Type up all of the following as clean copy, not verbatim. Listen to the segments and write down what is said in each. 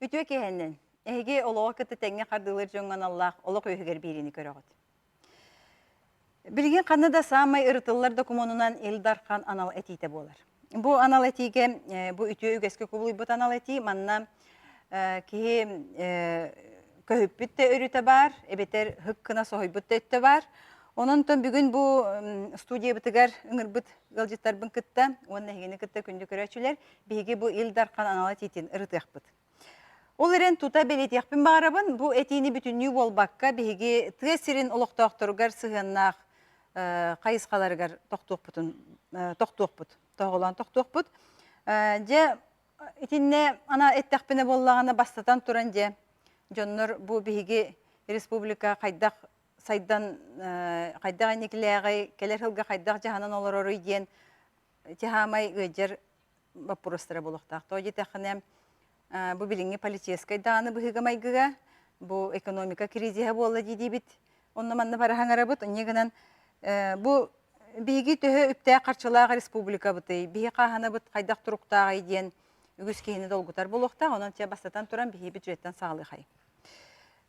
Үтүө киэһэннэн! Эһиги олоҕу кытта тэҥҥэ хардыылыыр дьоҥҥо аналлаах олох үөһүгэр биэриини көрөҕүт. Билигин ханна да саамай ырытыллар докумуонунан Ил Дархан анал этиитэ буолар. Бу анал этиигэ, бу үтүө үгэскэ кубулуйбут анал этии манна киһи көһүппүт да өрүтэ баар, эбэтэр һык гына соһуйбут да өттө баар. Онон бүгүн бу студиябытыгар ыҥырбыт ыалдьыттарбын кытта уонна эһигини кытта күндү көрөөччүлэр биһиги бу Ил Дархан анал этиитин ырытыахпыт. Ол эрэн тута бэлиэтиэхпин баҕарабын, бу этиини бүтүннүү буолбакка, биһиги тыа сирин олохтоохторугар сыһыаннаах хайысхаларыгар тохтуохпутун тохтуохпут, тоһоҕолоон тохтуохпут. Дьэ, итиннэ ана эттэхпинэ буоллаҕына, бастатан туран дьэ, дьоннор бу биһиги республика хайдах сайдан, хайдах инникилээҕий, кэлэр сылга хайдах дьаһанан олороруй диэн тиһаамай ыалдьар боппуруостара буолуохтаах. Тоҕо диэтэххинэ, бу билиҥҥи политическай даҕаны быһыыга-майгыга, бу экономика кризиһэ буолла дии-диибит. Онно манна бара хаҥарабыт. Инньэ гынан бу биһиги төһө үптээх-харчылаах республикабытый, биһи хааһынабыт хайдах туруктааҕый диэн үгүс киһини долгутар буолуохтаах. Онон чэ бастатан туран биһи бюджеттан саҕалыахай.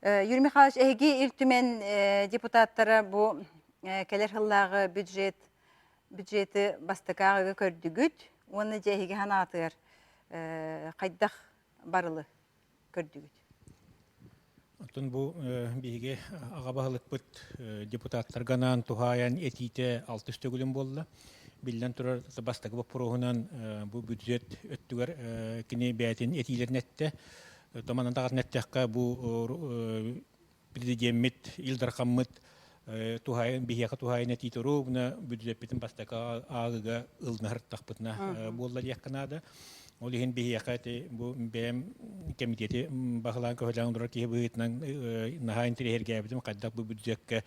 Юрий Михайлович, эһиги Ил Түмэн депутаттара бу кэлэр сыллааҕы бюджет бюджеты бастакы ааҕыыга көрдүгүт уонна дьэ эһиги санаатыгар хайдах барылы көрдүгүт? Оттон бу биһиги аҕа баһылыкпыт депутаттарга анаан туһаайан этиитэ алтыс төгүлүн буолла. Биллэн турар, бастакы боппуруоһунан бу бюджет өттүгэр кини бэйэтин этиилэрин эттэ. Томанан даҕатын эттэххэ, бу президеммит, Ил Дархаммыт туһаайын, биһиэхэ туһаайын этии туруубуна бюджеппитин бастакы ааҕыыга ылыныһартахпытына буолла диэххэ наада. Ол иһин биһиэхэ ити бу бэйэм кэмитиэти баһылаан көһөлөөн олорор киһи быһыытынан наһаа интэриэһиргээбитим хайдах бу бюджекка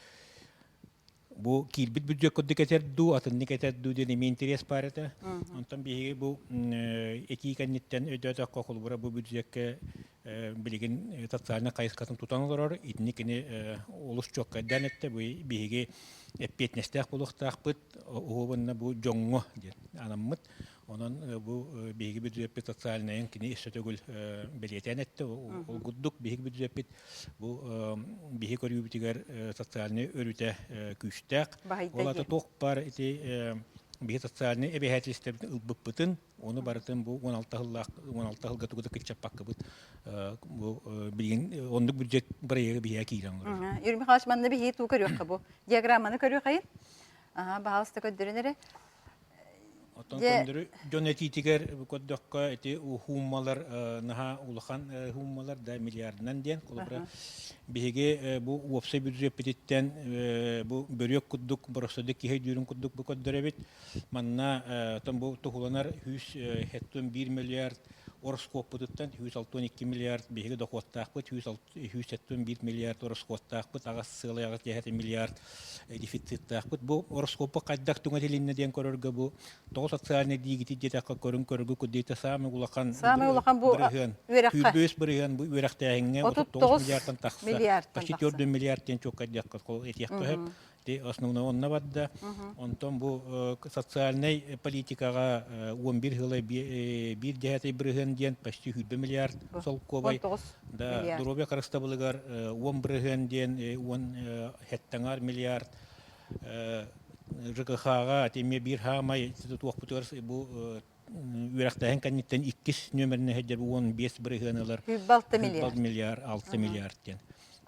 бу киирбит бюджет курдук этэр дуу, атыннык этэр дуу диэн эмиэ интерес баар этэ. Онтон биһиги бу этии кэнниттэн өйдөөтөххө холобура бу бюджекка билигин социальнай хайысхатын тутан олорор. Итини кини олус чуоккайдаан эттэ. Бу биһиги эппиэтинэстээх буолуохтаахпыт. Уһуобунна бу дьоҥҥо диэн анаммыт. Онон бу биһиги бюджеппит социальнайын кини өссө төгүл бэлиэтээн эттэ. Ол курдук биһиги бюджеппит бу биһи көрүүбүтүгэр социальнай өрүтэ күүстээх. Ол аата туох баар ити биһи социальнай эбэһээтилистэрбитин ылбыппытын, ону барытын бу 16 сыллаах 16 сылга тугу да кыччаппаккабыт бу билигин оннук бюджет бырайыага биһиэхэ киирэн олорор. Юрий Михайлович, манна биһиги туу көрүөххэ бу. Диаграмманы көрүөххайын. Аха, баһаалыста көрдөрүн эрэ. Оттон көннөрү дьон этиитигэр көрдөххө ити хууммалар наһаа улахан хууммалар да миллиардынан диэн холобура биһиги бу уопсай бюджеппититтэн бу бөрүөк курдук боростуойдук киһи өйдүүрүн курдук бу көрдөрөбүт. Манна оттон бу туһуланар 171 миллиард ороскуоппутуттан 162 миллиард биһиги дохуоттаахпыт, 171 миллиард ороскуоттаахпыт, аҕыс сыалай аҕыс дьэһэтэ миллиард дефициттаахпыт. Бу ороскуоппу хайдах түҥэтилиннэ диэн көрөргө бу тоҕо социальный диигити диэтэххэ көрүҥ көргү куддейта саамай улахан саамай улахан бу бырыһыан үөрэххэ 25 бырыһыан бу үөрэхтээһиҥҥэ 39 миллиардтан тахса почти 4 миллиард диэн чуоккайдыахха этиэххэ сөп Ити основной онно барда. Онтон бу социальнай политикаҕа 11 сыла биир десятай бырыһыан диэн почти 100 миллиард солкуобай. Да, доруобуйа харыстабылыгар 10 бырыһыан диэн 10 хеттаҥар миллиард ЖКХ-ҕа эмиэ биир хаамай туохпутугар бу үөрэхтээһин кэнниттэн иккис нүөмэринэн сылдьар 15 бырыһыан ылар. 106 миллиард. миллиард, 6 миллиард диэн.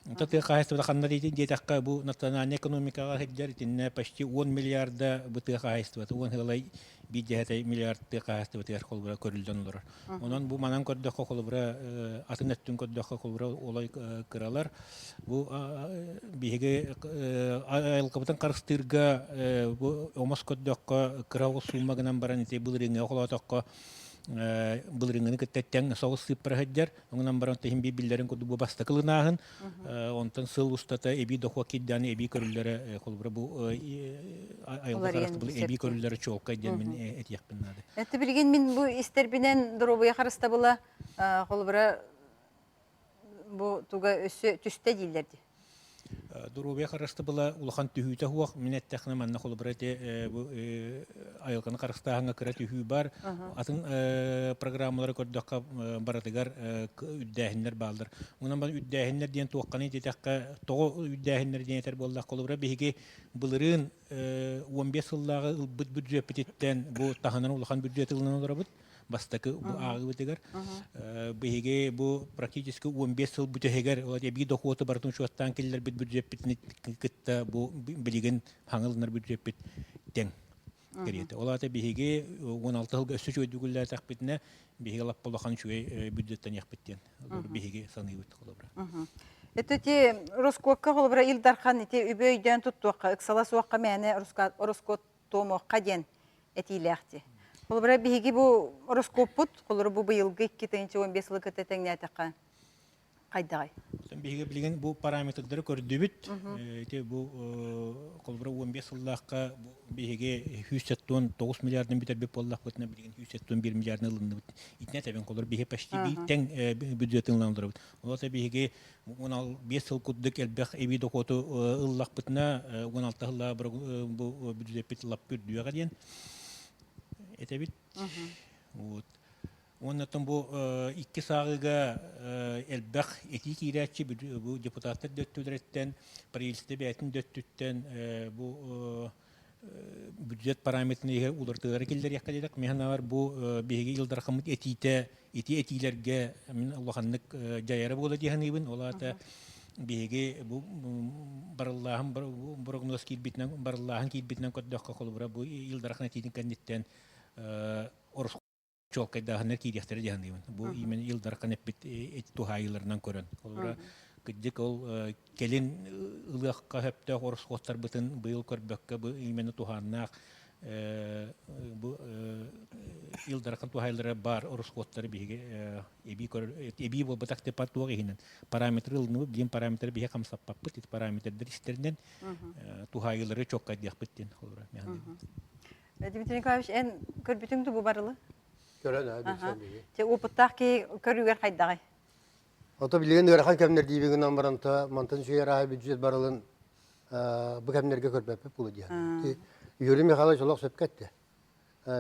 Онто тыа хаһаайыстыбата ханна диэтэххэ, бу национальнай экономикаҕа сылдьар итиннэ почти 10 миллиарда бу тыа хаһаайыстыбата, 10 сылай биир десятай миллиард тыа хаһаайыстыбатыгар холобура көрүллэн олорор. Онон бу манан көрдөххө холобура атын өттүн көрдөххө холобура олой кыралар. Бу биһиги айылҕабытын харыстыырга бу омос көрдөххө кыра оҕус суумма гынан баран ити былырыыҥҥыга холоотоххо былырыыҥҥыны кытта тэҥ соҕус сыыппара сылдьар. Онон баран иһин биллэрин курдук бу бастакы ылынааһын. Онтон сыл устата эбии дохуот киирдэҕинэ эбии көрүллэрэ холобура бу айылҕа харыстабылы эбии көрүллэрэ чуолкай диэн мин этиэхпин наада. Это билигин мин бу истэрбинэн доруобуйа харыстабыла холобура бу туга өссө түстэ дииллэр дии. Доруобуйа харыстабыла улахан түһүүтэ суох. Мин эттэххинэ манна холобура ити бу айылҕаны харыстааһыҥҥа кыра түһүү бар. Атын программалары көрдөххө барытыгар үрдээһиннэр бааллар. Онон бары үрдээһиннэр диэн туохханый диэтэххэ, тоҕо үрдээһиннэр диэн этэр буоллахха, холобура биһиги былырыын 15 сыллааҕы ылбыт бюджеппититтэн бу таһынан улахан бюджет ылынан олоробут. Бастакы бу ааҕыыбытыгар биһиги бу практически 15 сыл бүтэһигэр эбии дохуоту барытын учуоттаан киллэрбит бюджеппитин кытта бу билигин хаҥылынар бюджеппит тэҥ кэриэтэ. Ол аата биһиги 16 сылга өссө үчүгэйдик биһиги лаппа улахан үчүгэй бюджеттаниахпыт диэн биһиги саныыбыт холобура. Это ти Роскокка холобура Ил Дархан ити үбү өйдөөн туттуохха, ыксала суохха мээнэ ороскуот туомуохха диэн этиилээхти. Холобура биһиги бу ороскуоппут, холобура бу быйылгы 2015 сылы кытта тэҥнээтэххэ хайдаҕай? Биһиги билигин бу параметрдары көрдүбүт. Ити бу холобура 15 сыллаахха биһиги 179 миллиардын бүтэрбит буоллахпытына билигин 171 миллиардын ылынныбыт. Итинэ тэбэн холобура биһи почти биир тэҥ бюджетын ылан олоробут. Ол биһиги 15 сыл курдук элбэх эбии дохуоту ыллахпытына 16 сыллаах бу бюджеппит лаппы үрдүөҕэ диэн этэбит. Вот. Уонна бу икки сааҕыга элбэх этии киирээччи бу депутаттар дөттүлэриттэн, правительство бэйэтин дөттүттэн бу бюджет параметрын иһигэр уларытыылары киллэриэххэ диэтэх. Мин санаабар бу биһиги Ил Дархаммыт этиитэ ити этиилэргэ мин улаханнык дьайара буола дии саныыбын. Ол аата биһиги бу барыллааһын прогноз киирбитинэн барыллааһын киирбитинэн көрдөххө холобура бу Ил Дархан этиитин кэнниттэн чуолкайдааһыннар киириэхтэрэ дии саныыбын. Бу именно Ил Дархан эппит туһаайыыларынан көрөн. Холобура, кырдьык ол кэлин ылыахха сөптөөх ороскуоттарбытын быйыл көрбөккө бу именно туһааннаах бу Ил Дархан туһаайыылара баар ороскуоттары биһиги эбии көрөр эбии буолбатах типа туох иһинэн параметры ылыныбыт билим параметры биһи хамсаппаппыт ити параметрдар истэринэн туһаайыылары чуолкайдыахпыт диэн холобура Дмитрий Николаевич, эн көрбүтүҥ бу барылы? Көрөн аа билсэн биһи. Те опыттаах киһи көрүүгэр хайдаҕай? Ото билигин ыарахан кэмнэр диибин гынан баран та мантан үчүгэй арааһы бюджет барылын бу кэмнэргэ көрбөппүт буолу диэн. Юрий Михайлович олох сөпкө эттэ.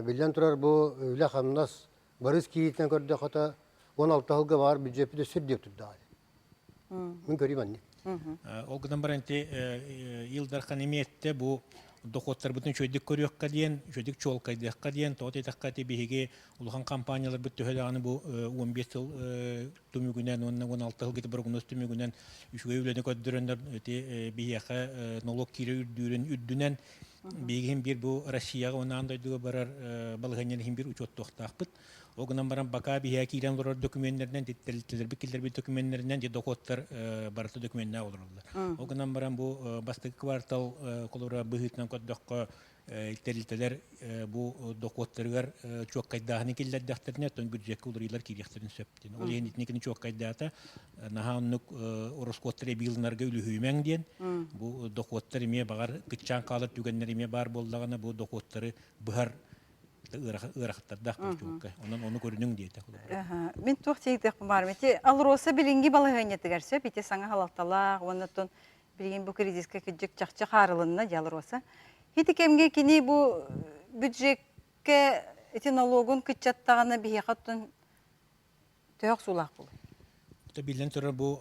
Биллэн турар бу үлэ-хамнас барыс киириитинэн көрдөххө 16 сылга баар бюджеппит өссө үрдүк турдаҕа. Мин көрүүм анник. Ол гынан баран ити Ил Дархан эмиэ эттэ бу дохуоттарбытын үчүгэйдик көрүөххэ диэн, үчүгэйдик чуолкайдыахха диэн, тоҕо диэтэххэ ити биһиги улахан компанияларбыт төһө даҕаны бу 15 сыл түмүгүнэн уонна 16 сыл ити прогноз түмүгүнэн үчүгэй үлэни көрдөрөннөр ити биһиэхэ налог киирэ үрдүүрүн үрдүнэн биһиги биир бу Россияҕа уонна аан дойдуга барар балаһыанньаны иһин биир учуоттуохтаахпыт. Ол гынан баран бакаа биһиэхэ киирэн олорор документтеринэн, тэрилтэлэрбит киллэрбит документтеринэн дьэ дохуоттар барыта докуменнаах олороллор. Ол гынан баран бу бастакы квартал холобура быһыытынан көрдөххө тэрилтэлэр бу дохуоттарыгар чуоккайдааһыны киллэрдэхтэринэ, оттон бюджекка уларыйыылар киириэхтэрин сөп диэн. Ол иһин итини чуоккайдаата наһаа оннук ороскуоттар эбии ылынарга үлүһүйүмэҥ диэн. Бу дохуоттар эмиэ баҕар кыччаан хаалар түгэннэр эмиэ баар буоллаҕына бу дохуоттары быһар ыарахаттардаах чуолкай. Онон ону көрүнүҥ диэтэ. Мин туох тиийдиэхпин баарым. Ити Алроса билиҥҥи балаһыанньатыгар сөп ити саҥа халалталаах уонна оттон билигин бу кризиска кырдьык чахчы хаарылынна дии Алроса. Ити кэмҥэ кини бу бюджеккэ ити налогун кыччаттаҕына биһиэхэ оттон Төһө охсуулаах буолуой? Биллэн турар, бу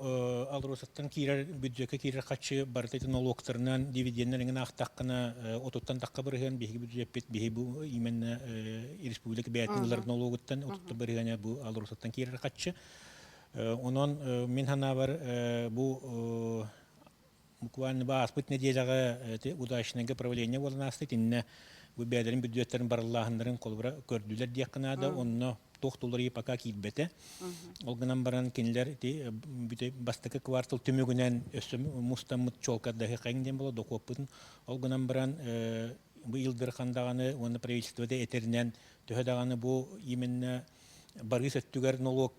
Алросаттан киирэр бюджекка киирэр харчы барыта ити нолуоктарынан, дивиденнэр эҥин аахтаххына, отуттан тахха бырыһыан биһиги бюджеппит, биһи бу именно республика бэйэтин ылар нолуогуттан отуттан бырыһыана бу Алросаттан киирэр харчы. Онон мин санаабар бу буквально бу ааспыт нэдиэлэҕэ удачнайга правление буолан ааста итиннэ бу бэйэлэрин бүддьүөттэрин барыллааһыннарын холобура көрдүлэр диэххэ наада онно туох туларыйыы пока киирбэтэ ол гынан баран кинилэр ити бастакы квартал түмүгүнэн өссө мустаммыт чуолкайдаһыаххайыҥ диэн буола дохуоппутун ол гынан баран бу Ил Дархан даҕаны уонна правительство да этэринэн төһө даҕаны бу именно барыыс өттүгэр нолуок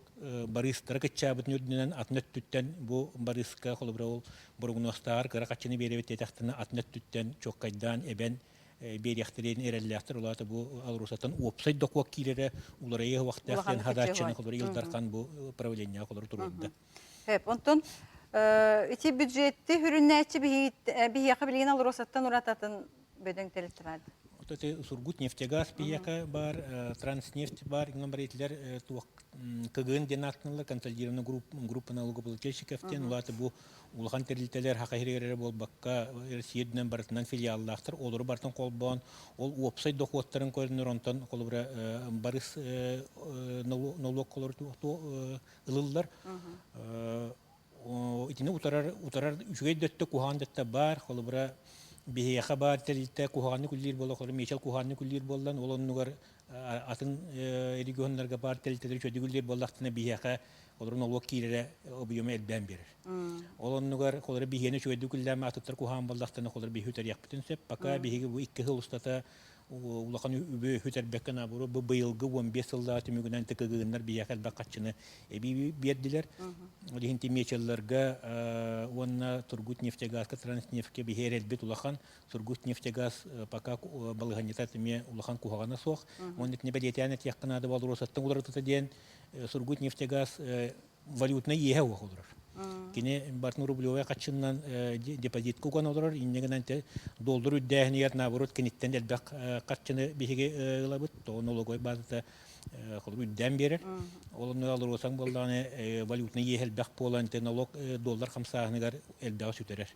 барыыстара кыччаабытын үрдүнэн атын өттүттэн бу барыыска холобура ол борогунуостааҕар кыра хаччыны биэрэбит диэтэхтэринэ атын өттүттэн чуоккайдаан эбэн биэриэхтэрин эрэллээхтэр ол аата бу алросаттан уопсай дохуот киирэрэ уларыйыы уохтаах диэн хадааччыны холобура Ил Дархан бу правлениеҕа холобура туруорда. Хөп, онтон. Ити бюджетти хүрүннээччи биһиэхэ билигин АЛРОСАттан урататын бөдөҥ тэрилтэ баар. Вот Сургутнефтегаз биһиэхэ баар, Транснефть баар, иннан бар итилэр туох КГН диэн ааттаналлар, консолидированная группа налогоплательщиков диэн, улааты бу улахан тэрилтэлэр хаха иһигэр эрэ буолбакка, Россия үрдүнэн барытынан филиаллаахтар, олору барытын холбоон, ол уопсай дохуоттарын көрүнэр, онтон холобура барыс нолуок холору ылыллар. Итини утарар утарар үчүгэй да өттө куһаҕан да өттө баар. Холобура, биһиэхэ баар тэрилтэ куһаҕаннык үлэлиир буолла, холобура, Мечел куһаҕаннык үлэлиир буоллан, ол оннугар атын регионнарга баар тэрилтэлэр үчүгэйдик үлэлиир буоллахтарына, биһиэхэ олору нолуок киирэрэ объема элбээн биэрэр. Ол оннугар холобура биһиэни үчүгэйдик үлэлээн атыттар куһаҕан буоллахтарына, холобура биһи үтэриэхпитин сөп. Пока биһиги бу 2 сыл устата улахан үбү сүтэрбэккэ наоборот бу быйылгы 15 сыллаах түмүгүнэн ТКГ-ннар биһиэхэ элбэх харчыны эбии биэрдилэр. Ол иһин Тимечелларга уонна Тургутнефтегазка, Транснефтьке биһи эрэлбит улахан. Сургутнефтегаз пока балаһыанньата эмиэ улахан куһаҕана суох. Уонна итини бэлиэтээн этиэххэ наада АЛРОСАттан уларытыта диэн Сургутнефтегаз валютнай иэһэ уох олорор. Кини бартын рублевай хаччыннан депозитка уган олорор, инньэ гынан доллар үрдээһинигэр наоборот киниттэн элбэх харчыны биһиги ылабыт, тоҕо налоговай базата холобур үрдээн биэрэр. Ол онно АЛРОСАҥ буоллаҕына валютнай иэһэ элбэх буолан налог доллар хамсааһыныгар элбэҕи сүтэрэр.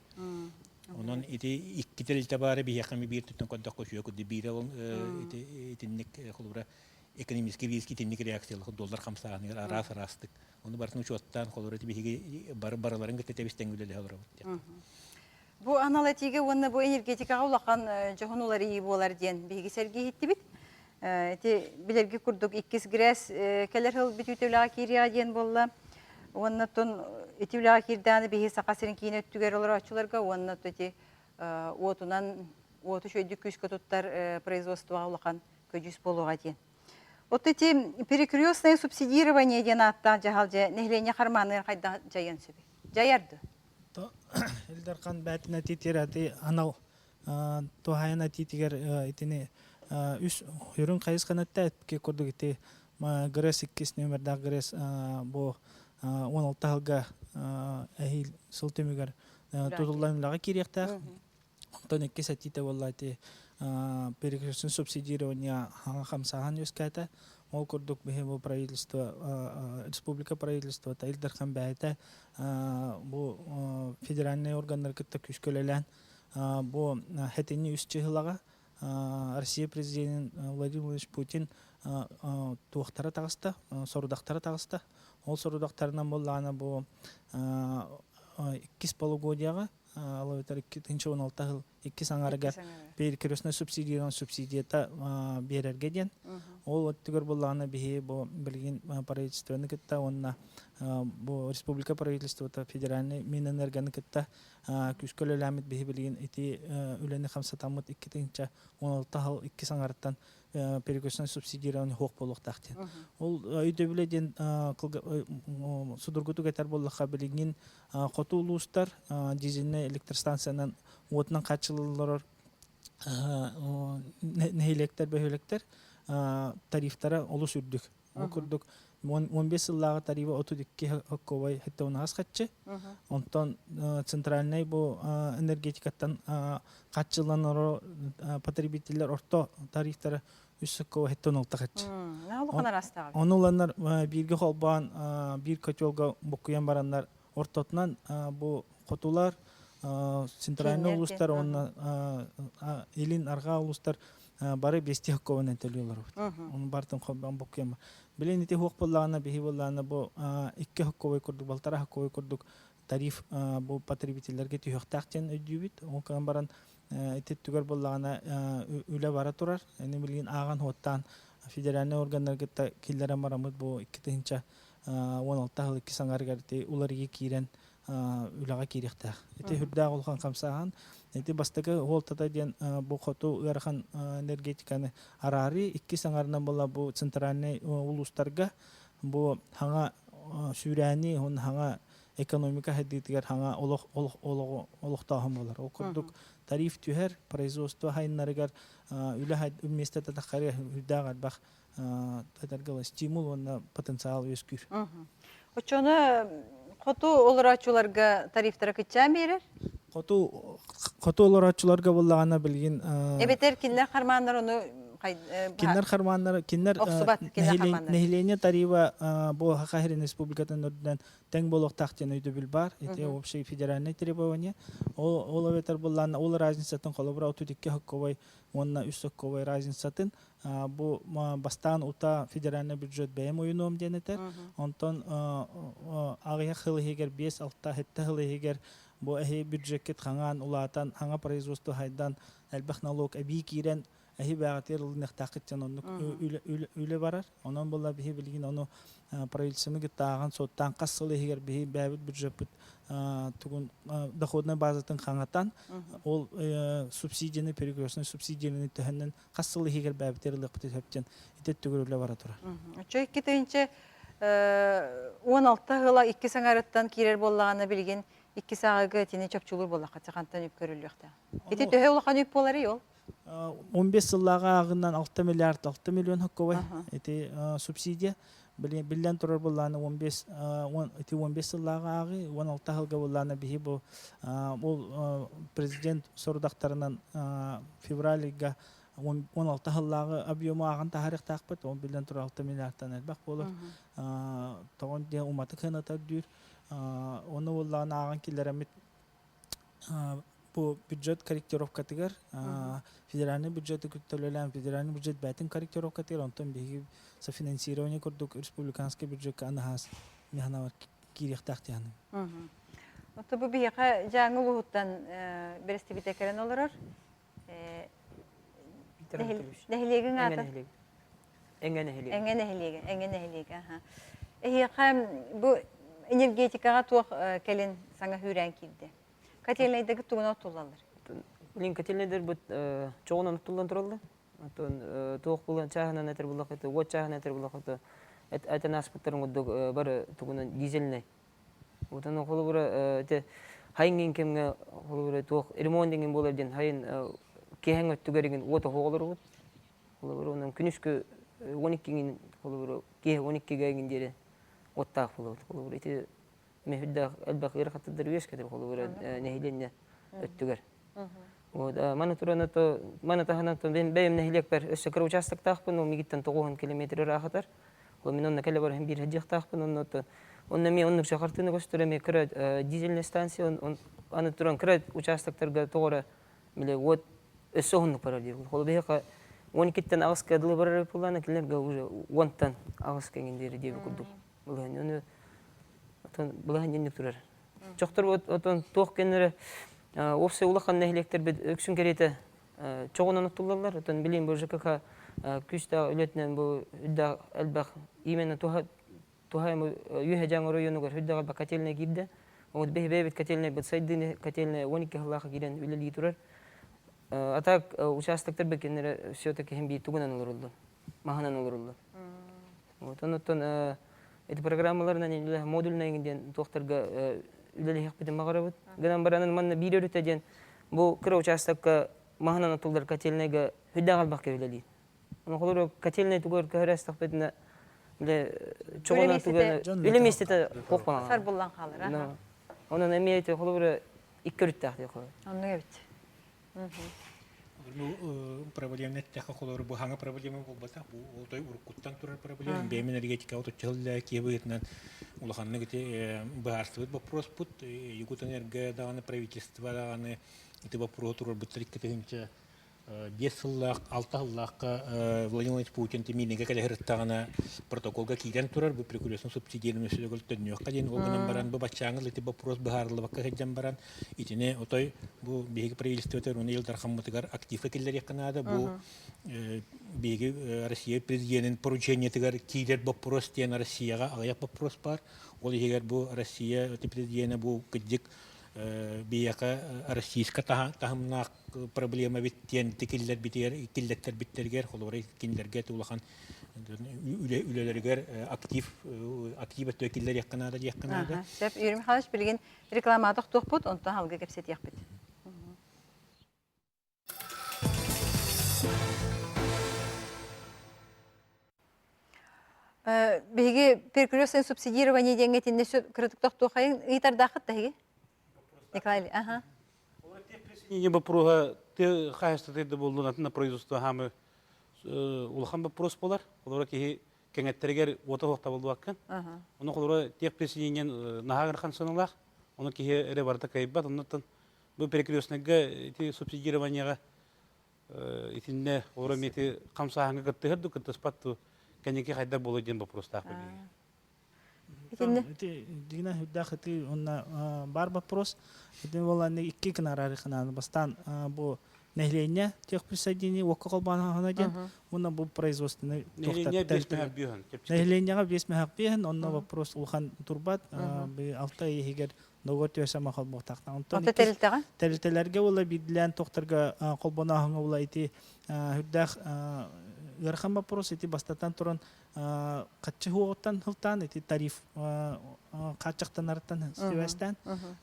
Онон ити икки тэрилтэ баара биһиэхэ биир түттэн көрдөххө үчүгэй курдук биирэ ол ити итинник холобура экономический риск итинник реакциялах доллар хамсааһыныгар араас араастык. Ону барытын учуоттаан холобура ити биһиги бары барыларын кытта тэбис-тэҥ үлэлэһэ олоробут диэн. Бу анал этиигэ уонна бу энергетикаҕа улахан дьоһун уларыйыы буолар диэн биһиги сэргии иһиттибит. Ити билэрги курдук иккис ГРЭС кэлэр сыл бүтүүтэ үлэҕэ киириэҕэ диэн буолла. Уонна оттон ити үлэҕэ киирдэҕинэ биһиги Саха сирин киин өттүгэр олорооччуларга уонна ити уотунан уоту үчүгэйдик күүскэ туттар производствоҕа улахан көдьүүс буолуоҕа диэн. Вот эти перекрестное субсидирование диэн ааттаах дьаһал дьэ нэһилиэнньэ хармааныгар хайдах дьайыан сөбүй? Дьайар дуо? Ил Дархан бээтин этиитигэр ати анал туһаайан этиитигэр итини үс үрүҥ хайысханы эттэ курдук ити ГРЭС иккис нүөмэрдээх ГРЭС бу 16 сылга эһиил сыл түмүгэр тутуллан үлэҕэ киириэхтээх. Онтон иккис этиитэ буолла ити перекрестное субсидирование хаҥа хамсааһын үөскээтэ. Ол курдук биһи бу правительство, республика правительствота Ил Дархан бэйэтэ бу федеральнай органнары кытта күүскэ үлэлээн бу хэтини үс чыһылаҕа Россия президенин Владимир Владимирович Путин туохтара таҕыста, сорудахтара таҕыста. Ол сорудахтарынан буоллаҕына бу иккис полугодияҕа ол эбэтэр 2016 сыл иккис аҥарыгар перекрестной субсидиянан субсидията биэрэргэ диэн. Ол өттүгэр буоллаҕына биһи бу билигин правительствоны кытта уонна бу республика правительствота федеральный Минэнергоны кытта күүскэ үлэлээммит биһи билигин ити үлэни хамсатаммыт 2016 сыл иккис аҥарыттан перекрестное субсидирование суох буолуохтаах диэн. Ол өйдөбүлэ диэн судургутук этэр буоллахха билигин хоту улуустар дизельнэй электростанциянан уотунан хааччыллаллар нэһилиэктэр, бөһүөлэктэр тарифтара олус үрдүк. Ол курдук 15 сыллааҕы тарифа 32 хокковай хеттонаас хаччы. Онтон центральнай бу энергетикаттан хаччыланар потребителлер орто тарифтара 3 хокковай хеттон хаччы. Ону ыланнар бииргэ холбоон биир котелга буккуйан бараннар ортотунан бу хотулар центральный улуустар уонна илин арҕаа улуустар бары бести хоккованан төлүү олоробут. Оны бартын холбоон буккуйан Билин ити хуох буоллаҕына биһи буоллаҕына бу икки хокковой курдук, балтара хокковой курдук тариф бу потребителлэргэ түһүөхтээх диэн өйдүүбүт. Ол гынан баран ити өттүгэр буоллаҕына үлэ бара турар. Ини билигин ааҕан хуоттаан федеральнай органнарга кытта киллэрэн бараммыт бу 2016 сыл иккис аҥарыгар ити уларыйыы киирэн үлэҕэ киириэхтээх. Ити үрдээх улахан хамсааһын. Ити бастакы уолтата диэн бу хоту ыарахан энергетиканы араарыы, иккис аҥарынан буолла бу центральнай улуустарга бу хаҥа сүүрээни уонна хаҥа экономика сайдыытыгар хаҥа олох олох олохтооһун буолар. Ол курдук тариф түһэр, производство хайыннарыгар үлэ миэстэтэ таххары үрдээх элбэх стимул уонна потенциал үөскүүр. Оччону. Хоту олорооччуларга тарифтара кыччаан биэрэр? Хоту хоту олорооччуларга буллаҕына билигин Эбэтэр кинилэр хармааннар ону кинилэр хармааннар кинилэр нэһилиэнньэ тарифа бу Саха сирин республикатын үрдүнэн тэҥ буолуохтаах диэн өйдөбүл баар. Ити общий федеральное требование. Ол ол эбэтэр буллаана ол разницатын холобура 32 сокковой уонна 3 сокковой разницатын бу бастаан ута федеральный бюджет бэйэм уйунуом диэн этэр. Онтон аҕыйах сыл иһигэр 5-6 7 сыл иһигэр бу эһи бюджеккит хаҥаан улаатан хаҥа производство хайдан элбэх налог эбии киирэн эһи бэҕэтигэр ылыныахтааххыт диэн оннук үлэ барар. Онон буолла биһи билигин ону правительствоны кытта ааҕан суоттаан хас сыл иһигэр биһи бэйэбит бюджеппыт тугун доходной базатын хаҥатан ол субсидияны перекрестный субсидияны төһөннөн хас сыл иһигэр бэйэбитигэр ылыахпыт сөп диэн ити өттүгэр үлэ бара турар. Оччо 2016 сыла икки саҥарыттан киирэр буоллаҕына билигин икки сааҕыга итини чопчулуур буоллахха хантан үп көрүллүөхтээх. Ити төһө улахан үп буоларый ол? 15 сыллааҕы ааҕынан 6 миллиард 6 миллион хокковай ити субсидия. Биллэн турар буоллаана 15 ити 15 сыллааҕы ааҕыы 16 сылга буоллаана биһи бу ол президент сорудахтарынан февраль ыйга 16 сыллааҕы объему ааҕан таһаарыахтаахпыт. Ол биллэн турар 6 миллиардтан элбэх буолар. Тоҕон диэн уматык сыаната үрдүүр. Оны буоллаҕына ааҕан киллэрэммит бу бюджет корректировкатыгар федеральный бюджеты кытта үлэлээн федеральный бюджет бээтин корректировкатыгар онтон биһиги софинансирование курдук республиканский бюджекка анаһаас механабар киириэхтээх диһаны. Ото бу биһиэхэ Дьааҥы улууһуттан бэрэстэбиитэ кэлэн олорор. Нэһилиэгиҥ аата? Эҥэ нэһилиэгэ. Эҥэ нэһилиэгэ, Эҥэ нэһилиэгэ, аха. Эһиэхэ бу энергетикаҕа туох кэлин саҥа хүүрээн киирдэ? Котельнайдагы тугунан оттуллаллар? Блин, котельнайдарбыт чоҕунан оттуллан тураллар. Оттон туох булан чааһынан этэр буллахыты, уот чааһынан этэр буллахыты, этэн ааспыттарын курдук бары тугунан дизельнэй. Отон холобура ити хайын кэмҥэ холобура туох ремонт деген буолар диэн хайын киэһэҥ өттүгэр игин уот оһох олоробут. Холобура, онон күнүскү 12 холобура, киэһэ 12-гэ игин диэри уоттаах буолабыт. Холобура, ити мэһүрдээх элбэх ыарахаттар үөскэтэр холобура нэһилиэнньэ өттүгэр. Вот, маны туран то маны таһынан то бэйэм нэһилиэкпэр өссө кыра участоктаахпын, ол мигиттэн 90 километр ыраахатар. Ол мин онно кэлэ баран биир сылдьыахтаахпын, онно онно эмиэ оннук хартыына көстөр эмиэ кыра дизельная станция, аны туран кыра участоктарга тоҕо эрэ били уот өссө уһуннук барар диир. Ол биһиэхэ 12-тэн аҕыска дылы барар буоллаҕына, кинилэргэ уже уонтан аҕыска эҥин диэри диэби курдук былаһын. Ону отон былаһын инник турар. Чохтор отон туох кэннэрэ уопсай улахан нэһилиэктэрбит үксүн кэриэтэ чоҕунан оттуллаллар. Отон билим бу ЖКХ күүстээх үлэтинэн бу үрдээх элбэх именно туһа туһайым үөһэ дьаҥ оройуонугар үрдээх элбэх котельная киирдэ. Вот биһи бэйэбит котельнайбыт сайдыыны котельная 12 сыллаах киирэн үлэлии турар. А так участоктар бекеннere все-таки хем биир тугунан олоруллар. Маһынан олоруллар. Вот онуттан эти программаларынан үлэ модульный диэн туохтарга үлэлэһиэхпитин баҕарабыт. Гынан баранын манна биир өрүтэ диэн бу кыра участокка маһынан отуллар котельныйга хүддээх албах үлэлиир. Холобура котельнай тугар көһөрөстөхпүтүнэ бile чоҕунан тугар үлэ миэстэтэ суох буолан сарбыллан хаалар. Онон эмиэ ити холобура икки өрүттээх диэх Оннук эбит. Ну, проблемны эттэххэ холобура бу хаҥа проблема буолбатах бу отой уруккуттан турар проблема бэйэм энергетикаҕа отучча киһи быһыытынан улаханнык ити быһаарсыбыт боппуруоспут Якутэнерго даҕаны правительство даҕаны ити боппуруоһу туруорбуттар 2000 биэс сыллаах, алта сыллаахха Владимир Владимирович Путин Тиминигэ кэлэ сырыттаҕына протоколга киирэн турар бу прикурсор субсидияны өссө төннүөххэ диэн ол гынан баран бу баччааҥы ити боппуруос быһаарыллыбакка сылдьан баран итини отой бу биһиги правительствотыгар уонна Ил Дархаммытыгар активка киллэриэххэ наада бу биһиги Россия президенин поручениетыгар киирэр боппуруос диэн Россияҕа аҕыйах боппуруос баар ол иһигэр бу Россия президенэ бу кырдьык биһиэхэ российскай таһымнаах проблема эбит диэн тикиллэрбитигэр киллэттэрбиттэригэр холобура кинилэргэ улахан үлэлэригэр актив актив өттүгэр киллэриэххэ наада диэххэ наада. Сөп, Юрий Михайлович, билигин реклама тохтуохпут, онтон халга кэпсэтиэхпит. Биһиги перекрестное субсидирование диэҥҥэ итиннэ кыратык тохтуохайын ыйытардааххыт да эһиги? Николай, ага. Не вопроса ты хаһыстыты да болдун атын производство хамы улахан вопрос болар. Олора киһи кэҥэттеригэр уота хуохта болдуаккын. Ону холоро тех присоединение наһаа ырахан сыналаах. Ону киһи эрэ барыта кыайбат. Оннуттан бу перекрестныйга ити субсидированияга итиннэ олоро ити хамсааһыҥҥа кыттыһар ду кыттыспат ду кэнники хайдар буолуой диэн вопростаах биһиги. Итиннэ ити дигинэ үрдээх ити уонна бар вопрос ити буолан икки кынарары кынааны бастаан бу нэһилиэнньэ техприсоединение уокка холбооһуна диэн уонна бу производственный нэһилиэнньэҕэ биэс мөһөх биэһин онно вопрос улахан турбат алта ый иһигэр договор түһэрсэн холбуохтаахтар. Онтон тэрилтэҕэ? Тэрилтэлэргэ була биирдилээн тохторго холбонооһуҥҥа була ити үрдээх ыарахан вопрос ити бастатан туран хаччы хуоҕуттан хылтаан ити тариф хааччахтанарыттан сибээстээн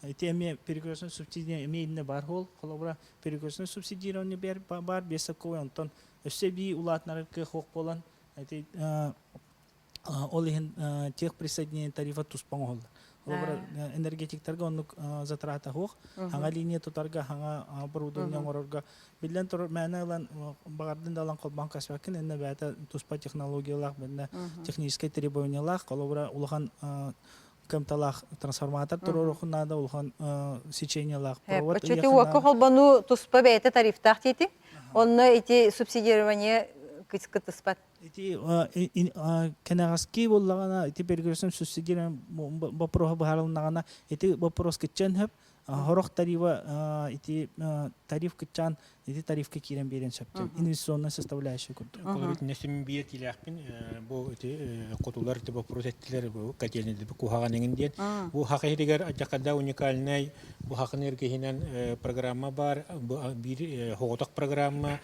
ити эмиэ перекрестный субсидия эмиэ иннэ бар хуол холобура перекрестный субсидирование бар бесоковой онтон өссө эбии улаатынарар кыах хуох буолан ити Ол иһин техприсоединение тарифа туспа оҥоһуллар. Холобура, энергетиктарга оннук затрата суох. Хаҥа линия тутарга, хаҥа оборудование оҥорорго биллэн турар мээнэ ылан баҕардын да ылан холбоон кэспэккин, иннэ бэйэтэ туспа технологиялаах, бэннэ техническэй требованиялаах, холобура, улахан кымталаах трансформатор туруоруохун наада, улахан сечениялаах провод Оччоти уокка холбонуу туспа бэйэтэ тарифтаах диэтиҥ. Онно ити субсидирование кытыспат. Ити кэнэҕэски буоллаҕына ити перекрестным субсидирование боппуруоһа быһаарылыннаҕына ити боппуруос кыччан сөп сорох тарифа ити тариф кыччаан ити тарифка киирэн биэриэн сөп инвестиционная составляющая курдук. Холобур син биир тиилээхпин бу ити хотулар ити вопрос эттилэр бу котельный куһаҕан эҥин диэн бу хах иһигэр адьакада уникальнай бу хахын эргиһинэн программа бар бу биир хоҕотох программа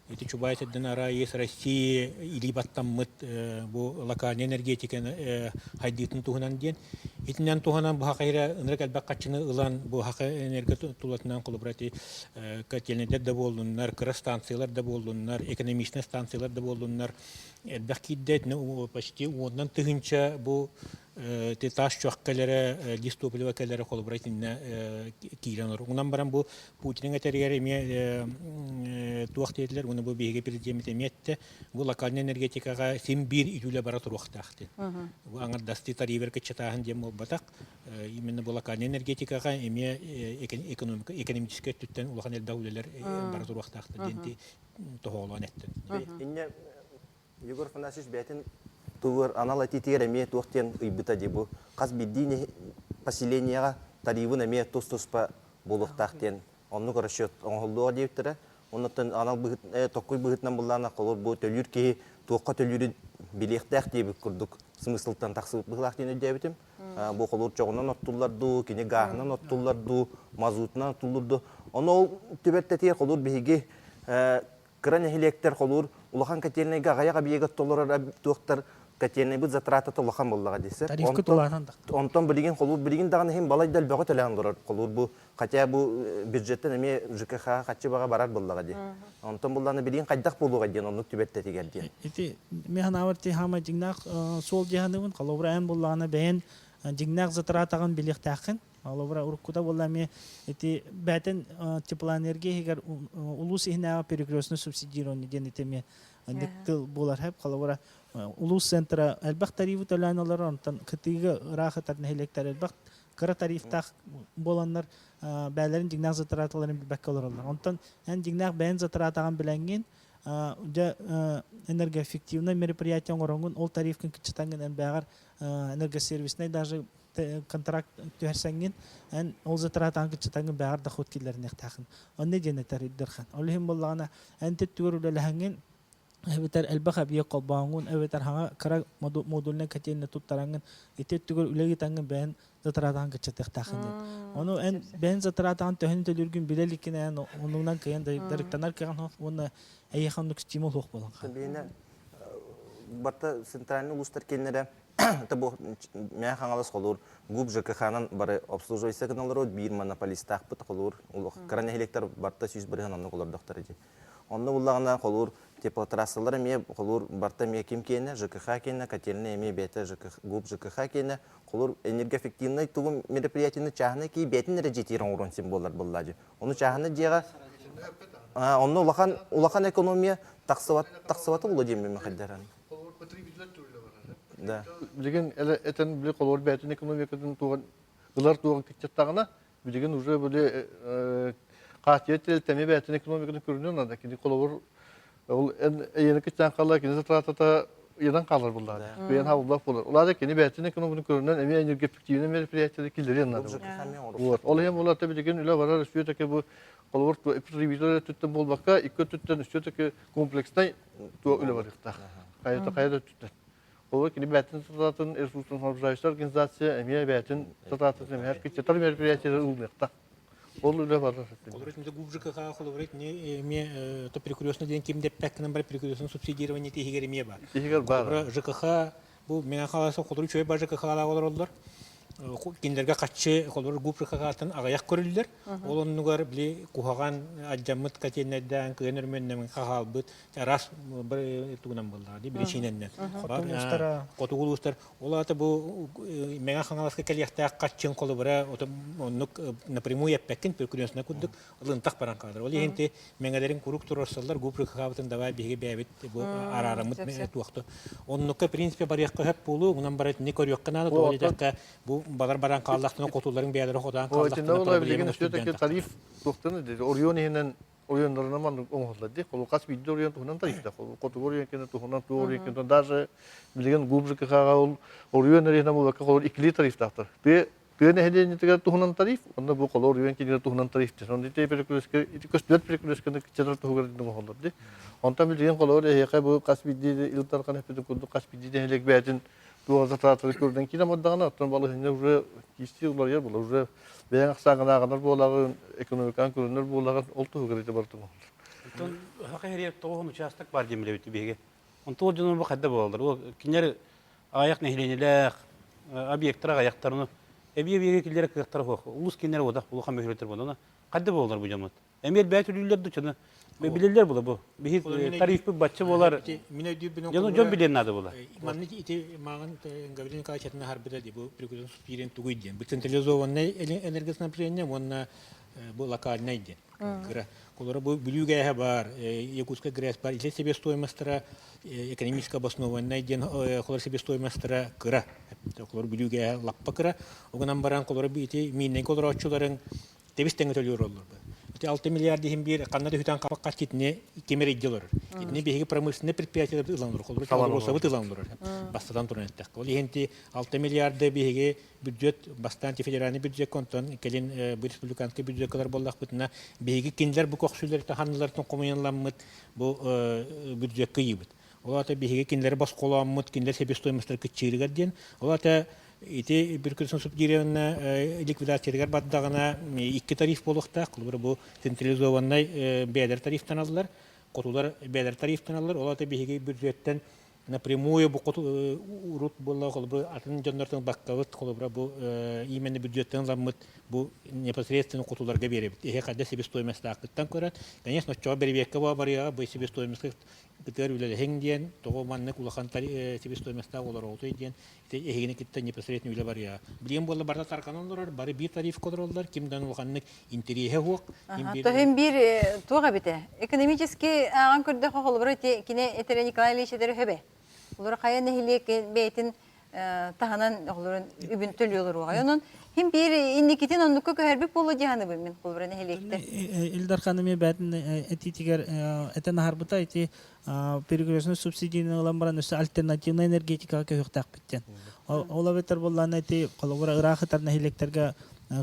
Ити Чубай сирдэн Араис России илии баттаммыт бу локальный энергетиканы хайдыытын туһунан диэн. Итинэн туһанан бу хахайра ынырык элбэх хаччыны ылан бу хаха энерго тулатынан холобура ити котельнайдар да буоллуннар, кыра станциялар да буоллуннар, экономичнай станциялар да буоллуннар элбэх киирдэ почти уоннан тыһыынча бу Ти таас чох кэлэрэ, дистопливо кэлэрэ холобура итиннэ киирэн олорор. Онон баран бу Путин этэригэр эмиэ туох диэтилэр, уонна бу биһиги президеммит эмиэ эттэ, бу локальнай энергетикаҕа син биир үтүлэ бара туруохтаах диэн. Бу аҥардастыы тарифер кыччатааһын диэн буолбатах. Именно бу локальнай энергетикаҕа эмиэ экономика, экономическай өттүттэн улахан элбэх үлэлэр бара туруохтаахтар диэн тоһоҕолоон эттин. Инньэ Егор Афанасьевич бэйэтин тугар анал этиитигэр эмиэ туох диэн ыйбыта дии бу хас биирдии поселениеҕа тарифын эмиэ тус-туспа буолуохтаах диэн оннук расчет оҥоһуллуоҕа диэбиттэрэ. Оннуттан анал быһыт токкуй быһыытынан буллаана холобур бу төлүүр киһи туохха төлүүрүн билиэхтээх диэбит курдук смыслтан тахсыбыт быһыылаах диэн өйдөөбүтүм. Бу холуур чоҕунан оттуллар дуу, кини гааһынан оттуллар дуу, мазутунан оттуллар дуу. Ону ол түбэлтэтигэр холуур биһиги Кыра нэһилиэктэр холуур улахан котельнайга аҕыйах объегы толорор туохтар котельнайбыт затратата улахан буоллаҕа дии Тарифкыт улаатан да. Онтон билигин холуур билигин даҕаны иһин балайда элбэҕи төлөөн олорор холуур бу хотя бу бюджеттен эмиэ ЖКХ хаччы баҕа барар буоллаҕа дии. Онтон буллаҕына билигин хайдах буолуоҕай диэн оннук түбэлтэтигэр диэн. Ити мен санаабар ти хаама дьиҥнээх суол дьаһаныбын холобура эн буллаҕына бэйэн дьиҥнээх затратаҕын билиэхтээххин Холобура, уруккута буолла эмиэ ити бээтин теплоэнергия иһигэр улуус иһинээҕи перекрестное субсидирование диэн ити эмиэ ыннык тыл буолар хэп. Холобура, улуус центра элбэх тарифы төлөөн олорор, онтон кытыыга ыраах ытар нэһилиэктэр элбэх кыра тарифтаах буоланнар бээлэрин дьиҥнээх затраталарын билбэккэ олороллор. Онтон эн дьиҥнээх бэйэн затратаҕын билэҥҥин, дьэ энергоэффективное мероприятие оҥороҥҥун, ол тарифкын кыччатаҥҥын эн бээҕэр энергосервиснай даже контракт түһэрсэҥҥин, эн ол затратаҕын кыччатаҥҥын бэҕэр доход киллэриниэхтээххин. Онно диэн этэр Ирдэрхан. Ол иһин буоллаҕына, эн түттүгэр үлэлэһэҥҥин, эбэтэр элбэх объект холбооҥҥун, эбэтэр хаҥа кыра модульнай котельная туттараҥҥын, ити өттүгэр үлэ ыытаҥҥын бэйэн затратаҕын кыччатыахтааххын диэн. Ону эн бэйэн затратаҕын төһөнү төлүүргүн билэ иликкин эн оннугунан кыайан дарыктанар кыаҕын суох уонна эйиэхэ оннук стимул суох буолан хаалар. Биһиэнэ барыта центральный улуустар киэннэрэ. Это бу мээ хаҥалас холуур ГУП ЖКХ-нан бары обслуживайся гыналар биир монополистаахпыт холуур кыра нэһилиэктэр барта 100% оннук олордохтор дии. Онно буллаҕына холуур теплотрассалар эмиэ холуур барта эмиэ ким киэнэ ЖКХ киэнэ котельная эмиэ бэйэтэ ЖКХ ГУП ЖКХ киэнэ холуур энергоэффективный тугу мероприятиены чааһынай кии бэйэтин эрэ дьиэтигэр оҥоруон син буолар буоллаа дии. Ону чааһынай дьиэҕэ онно улахан улахан экономия тахсыбат тахсыбата буолуо диэн мен хайдаран. Да. Билигин этэн били холобур бэйэтин экономикатын туган ылар туган кыччаттаҕына билигин уже били хааччыйа тэрилтэми бэйэтин экономикатын көрүнүөн наада. Кини холобур ол эйэни кыччаан хаалла кини затратата ыйанан хаалар буллаада. Бэйэн хааллах болар. Улаада кини бэйэтин экономикатын көрүнөн эмиэ энергоэффективный мероприятиялары киллэриэн наада. Вот. Ол иһин буолар билигин үлэ барар все-таки бу холобур потребитель өттүттэн буолбакка икки өттүттэн все-таки комплекснай туо үлэ барыахтаах. Хайа хайа да өттүттэн. Холобур кини бэйэтин сатаатын ресурсын снабжающая организация эмиэ бэйэтин сатаатын эмиэ кыччатар мероприятиелар ылыныахтаах. Ол үлэ барар. Холобур, итинтэ ГУП ЖКХ холобур итини эмиэ то перекрестно диэн ким деппэккинэн бар перекрестно субсидирование тиһигэр эмиэ бар. Тиһигэр бар. Холобура ЖКХ Бу Мэҥэ Хаҥаласка холобур үчүгэй бар ЖКХ-лаах олороллор. Кинилэргэ хаччы холобур ГУП ЖКХ-тан аҕыйах көрүллэр. Ол оннугар били куһаҕан алдьаммыт котельнайдаан кыайан өрөмүөннэммит хаалбыт араас тугунан буоллаҕа дии биричиинэннэн. Хотугу улуустар ол аата бу Мэҥэ Хаҥаласка кэлиэхтээх хаччын холобура оннук напрямую эппэккин перекрестно курдук ылынтах баран хаалар. Ол иһин ти мэҥэлэрин куруук туруорсаллар, ГУП ЖКХ-бытын давай биһиги бэйэбит бу араараммыт туохту. Оннукка, в принципе, барыахха сөп буолуо, онон баран итини көрүөххэ наада, тоҕо диэтэххэ, бу балар баран хааллахтына, хотулларын бэйэлэрэ хотоон хааллахтына проблема все-таки тариф туохтан оройуон иһинэн оройуоннарынан маннык оҥоһуллар дии. Холу хас биирдии оройуон туһунан тарифта. Хотугу оройуон кэннэ туһунан, туу оройуон кэннэ даже билигин ГУП ЖКХ-ҕа ол оройуон эрэ иһинэн буолбакка холобур иккилии тарифтаахтар. Тыа Тыа нэһилиэнньэтигэр туһунан тариф, онно бу холоор үөн кинилэр туһунан тариф диэн. Онно ити перекресткэ, ити көстүбэт перекрестканы кыччатар туһугар дии оҥоһуллар дии. Онтон билигин холоор эһиэхэ бу хас биирдии Ил Дархан эппитин курдук хас биирдии нэһилиэк бэйэтин туох затратары көрүнэн киирэн бардаҕына, оттон балаһыанньа уже киирсии уларыйар буолар, уже бэйэҥ ахсааҥҥын ааҕынар буолаҕын, экономикаҥ көрүнэр буолаҕын, ол туһугар ити барыта оҥоһуллар. Оттон Саха сиригэр 90 учаастак баар диэн билэбит биһиги. Онтон ол дьоннор бу хайда буолаллар? Ол кинилэр аҕыйах нэһилиэнньэлээх объектар аҕыйахтар эбии эбиэгэ киллэрэ кыахтара суох. Улуус кинилэр уодах улахан бөһүөлэктэр буолла. Хайда буолаллар бу дьоммут? Эмиэ элбээн төлүүллэр ду чаны билэллэр була бу. Биһи тарифпыт бачча буолар. Мин өйдүүрбүн Дьон дьон билиэн наада була. Манна ити мааҕын Гаврил Николаевич этин аһарбыта дии бу прикрытын субсидиен тугуй диэн. Бу централизованный энергоснабжение уонна бу локальный диэн. Кыра. Олора бу Бүлүү гээһэ баар, Якутская ГРЭС баар, ити себестоимостара экономически обоснованнай диэн холор себестоимостара кыра. Холор Бүлүү гээһэ лаппа кыра. Огынан баран холор ити мииннэйгэ олорооччуларын тэбис тэҥэ төлүүр оллор. Ити 6 миллиард иһин биир ханна да үтэн хапакка итини кимер идде олорор. Итини биһиги промышленный предприятиелар ылан олорор. Холор Холоросабыт ылан олорор. Бастатан туран эттэххэ. Ол иһин ти 6 миллиарды биһиги бюджет бастаан федеральный бюджекка онтон кэлин бу республиканский бюджеккалар буоллахпытына биһиги кинилэр бу көхсүлэри ханнылартан хомуйанламмыт бу бюджекка ыйыбыт. Ол аата биһиги кинилэри босхолооммут, кинилэр себестоимостары кыччыырыгар диэн. Ол аата ити бүркүтүн субсидированна ликвидациятыгар бардаҕына икки тариф буолуохтаах. Холобура бу централизованнай бэйэлэр тарифтаналлар, хотулар бэйэлэр тарифтаналлар. Ол аата биһиги бюджеттэн напрямую бу урут буолла холобура атын дьоннортон баккабыт холобура бу именно бюджеттан ламмыт бу непосредственно хотуларга биэрэбит эһи хайда себестоимостаахкыттан көрөн конечно оччоҕо бэрэбиэркэ буола барыаҕа бу себестоимостка кытыар үлэлэһиҥ диэн тоҕо маннык улахан себестоимостаах олороҕутуй диэн ити эһигини кытта непосредственно үлэ барыаҕа билигин буолла барыта тарҕанан олорор бары биир тарифка олороллор ким да улаханнык интэриэһэ суох. Тоһун биир туох эбитэ? Экономически ааҕан көрдөххө холобура ити кини этэрэ Николай Ильич этэрэ хөбө. Олор хайа нэһилиэк бэйэтин таһынан олорун үбүн төлүү олоруоҕай. Онон хим биир инникитин оннукка көһөрбүт буолуо дии саныыбын мин холобура нэһилиэктэр. Ил Дархан эмиэ бээтин этиитигэр этэн аһарбыта ити перекрестный субсидияны ылан баран өссө альтернативнай энергетикаҕа көһүөхтээхпит диэн. Ол эбэтэр буоллаҕына ити холобура ыраах ытар нэһилиэктэргэ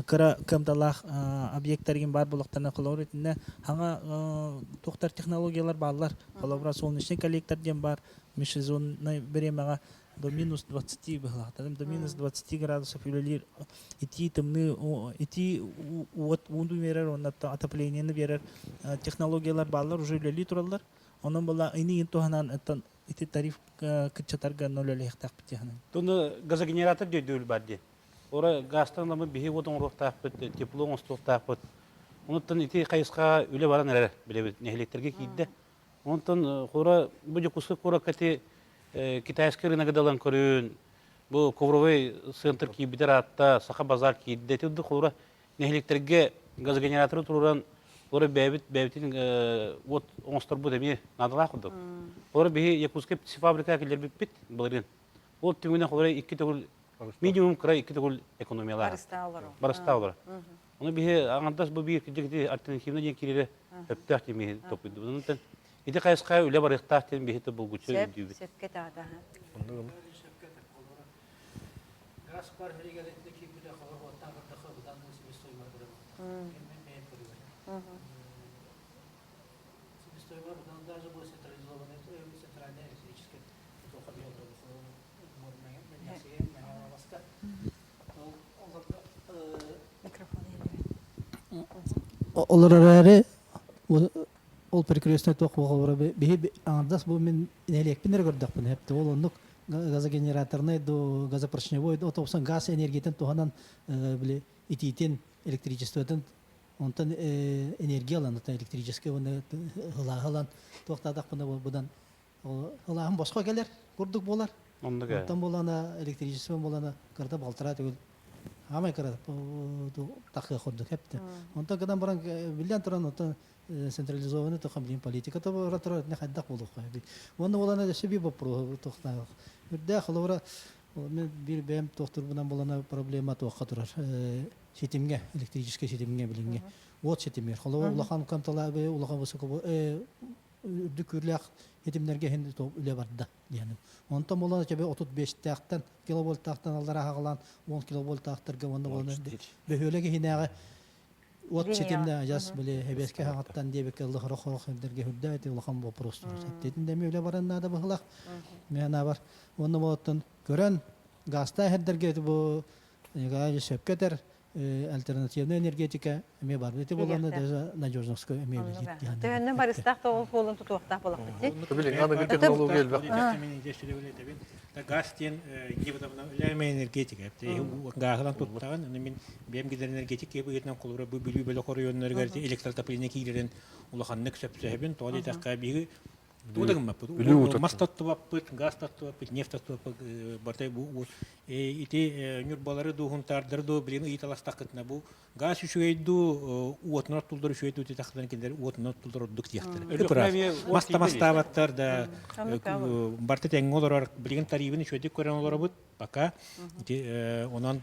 кыра кыамталаах объектаргын баар буолуохтарына холобура итиннэ хаҥа туохтар технологиялар бааллар. Холобура солнечный коллектор диэн баар межсезоннай бириэмэҕэ до минус 20 быһылаахтар до минус 20 градусов үлэлиир итии тымныы итии уот ууну биэрэр уонна отоплениены биэрэр технологиялар бааллар уже үлэлии тураллар онон була инигин туһанан оттон. ити тариф кыччатарга нөлөлөһүөхтээхпит дии Туну газогенератор дөйдөбүл бар дии. Ора газтан ламы биһи вот оҥоруохтаахпыт, тепло оҥостуохтаахпыт. Онуттан ити хайысха үлэ баран эрэр билэбит нэһилиэктэргэ киирдэ. Онтон хора бу Дьокуускай куоракка ити китайскай рыногы далан көрүн, бу ковровый центр киирбитер аатта, Саха базар киирдэ. Ити холура нэһилиэктэргэ газогенераторы туруоран олору бэйэбит бэйэбитин уот оҥосторбут эмиэ наадалаах курдук. Олору биһи Якутскай птицефабрика киллэрбиппит былырыын. Ол түмүгүнэн холоро икки төгүл минимум кыра икки төгүл экономиялаах. Барыстаа олору. Барыстаа олору. Ону биһи аҥардас бу биир кырдьык альтернативный диэн киирэрэ сөптөөх диэн биһи толкуйдубут. Онтон ити хайысха үлэ барыахтаах диэн биһи булгуччу өйдүүбүт. Сөпкө таата. Газ бар сиригэр итиннэ киирбитэ холор уоттаах ырдахха быдан себестоимость бара Мен бэйэм көрүбэр. Себестоимость быдан даже бу централизованный центральная электрическая тоха Олор эрээри ол перекрестный туох буолара биһи аҥардас бу мин нэһилиэкпин эрэ көрдөхпүнэ эптэ ол оннук газогенераторнай до газопоршневой отопсон газ энергиятын туһанан били итиитин электричествотын онтон энергия ылан электрическэй уонна ылааһы ылан туохтаатахпына будан ылааһын босхо кэлэр курдук буолар. Оннук ээ. Онтон буолана электричество буолана кырата балтараа төгүл аамай кыра тахыа курдук эптэ. Онтон гынан баран биллэн туран онтон централизованный тоха билин политика то турар не хайдах буолуохха эбит. Уонна буолана өссө биир боппуруоһу тохтаах. Үрдээх холобура мен биир бэйэм тохтурбунан буолана проблема туохха турар ситимҥэ электрическэй ситимҥэ билиҥҥэ уот ситимигэр холобура улахан кыамталаабы улахан высоко үрдүк күүрлээх этимнэргэ иһин үлэ барда диэни. Онтон буолан чэбэ 35-тээхтэн киловольтаахтан аллара хаҕалаан 10 киловольтаахтарга уонна буолан бөһүөлэк иһинээҕи от ситимнэ адьас били эбиэскэ хаҕаттан диэбиккэ ыллыхара хорох эрдэргэ үрдэ ити улахан вопрос турар. Эптиэтин дэми үлэ баран наада быһылах. Мен бар. Уонна болоттон көрөн газтаах эрдэргэ бу Николаевич сөпкө этэр альтернативная энергетика эмиэ бар. Ити буоллаҕына даже надежностька эмиэ үлэлиир диэн. Төһөннө барыстаах тоҕус буолун тутуохтаах буолахпыт дии. Билиҥҥи аныгы технология элбэх. Газ диэн невозобновляемая энергетика. Гааһынан туттаҕын, аны мин бэйэм гидроэнергетик киһи быһыытынан холобура бу Бүлүү бөлөх оройуоннарыгар электротопление киирэрин улаханнык сөпсөһөбүн. Тоҕо диэтэххэ, биһиги Тугу да гыммаппыт. Мас таттыбаппыт, газ таттыбаппыт, нефть таттыбаппыт, барыта бу ити Ньурбалары дуу, Хунтаардары дуу билигин ыйыталастаххытына бу газ үчүгэй дуу, уотунан оттуллар үчүгэй дуу диэтэхтэринэ кинилэр уотунан оттуллар ордук диэхтэрэ. Мас да мастаабаттар да барыта тэҥҥэ олорор. Билигин тарибын үчүгэйдик көрөн олоробут. Пока онон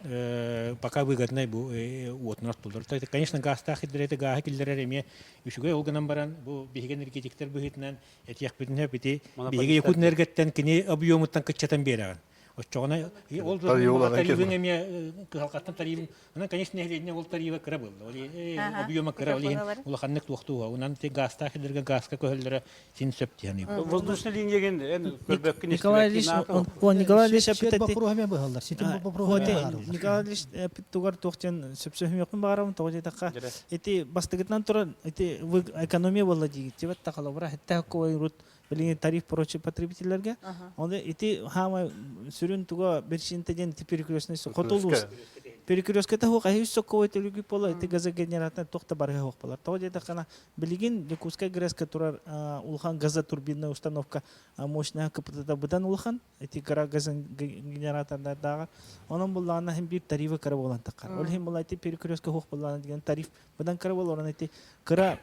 пока выгоднай бу уотунан оттуллар. Конечно, газтаах киллэрэр гааһы киллэрэр эмиэ үчүгэй ол гынан баран бу биһиги энергетиктэр быһыытынан этиэхпитин сөп ити биһиги Якутэнерготтан кини объемуттан кыччатан биэрэҕин. Оччоҕуна ол тарифын эмиэ кыһалҕаттан тарифын онон конечно нэһилиэнньэ ол тарифа кыра буолла. Ол объема кыра ол иһин улаханнык туохтууга. Онон газтаах сирдэргэ газка көһөллөрө син сөп диэн. Воздушный линиягин эн көрбөккүн Николай Ильич Николай Ильич быһаллар. Ситим Николай Ильич тугар туох диэн сөпсөһүмүөхпүн баҕарабын тоҕо диэтэххэ ити бастакытынан туран ити экономия буолла диигит тибет тахалабыра хэттээх урут билиҥи тариф прочий потребителлэргэ оны ити хаама сүрүн туга бирчинте диэн ити перекрестный хотулуус перекрестката хуох эһи сокковой төлүгү пола ити газогенератор туох да барыһа хуох болар тоҕо диэтэххэ билигин Дьокуускай ГРЭС-ка турар улахан газотурбинная установка мощная КПТ быдан улахан ити кыра газогенератордардааҕар онон буллаҕына иһин биир тарифы кыра буолан таххар ол иһин була ити перекрестка суох буоллаҕына деген тариф быдан кыра буолар ити кыра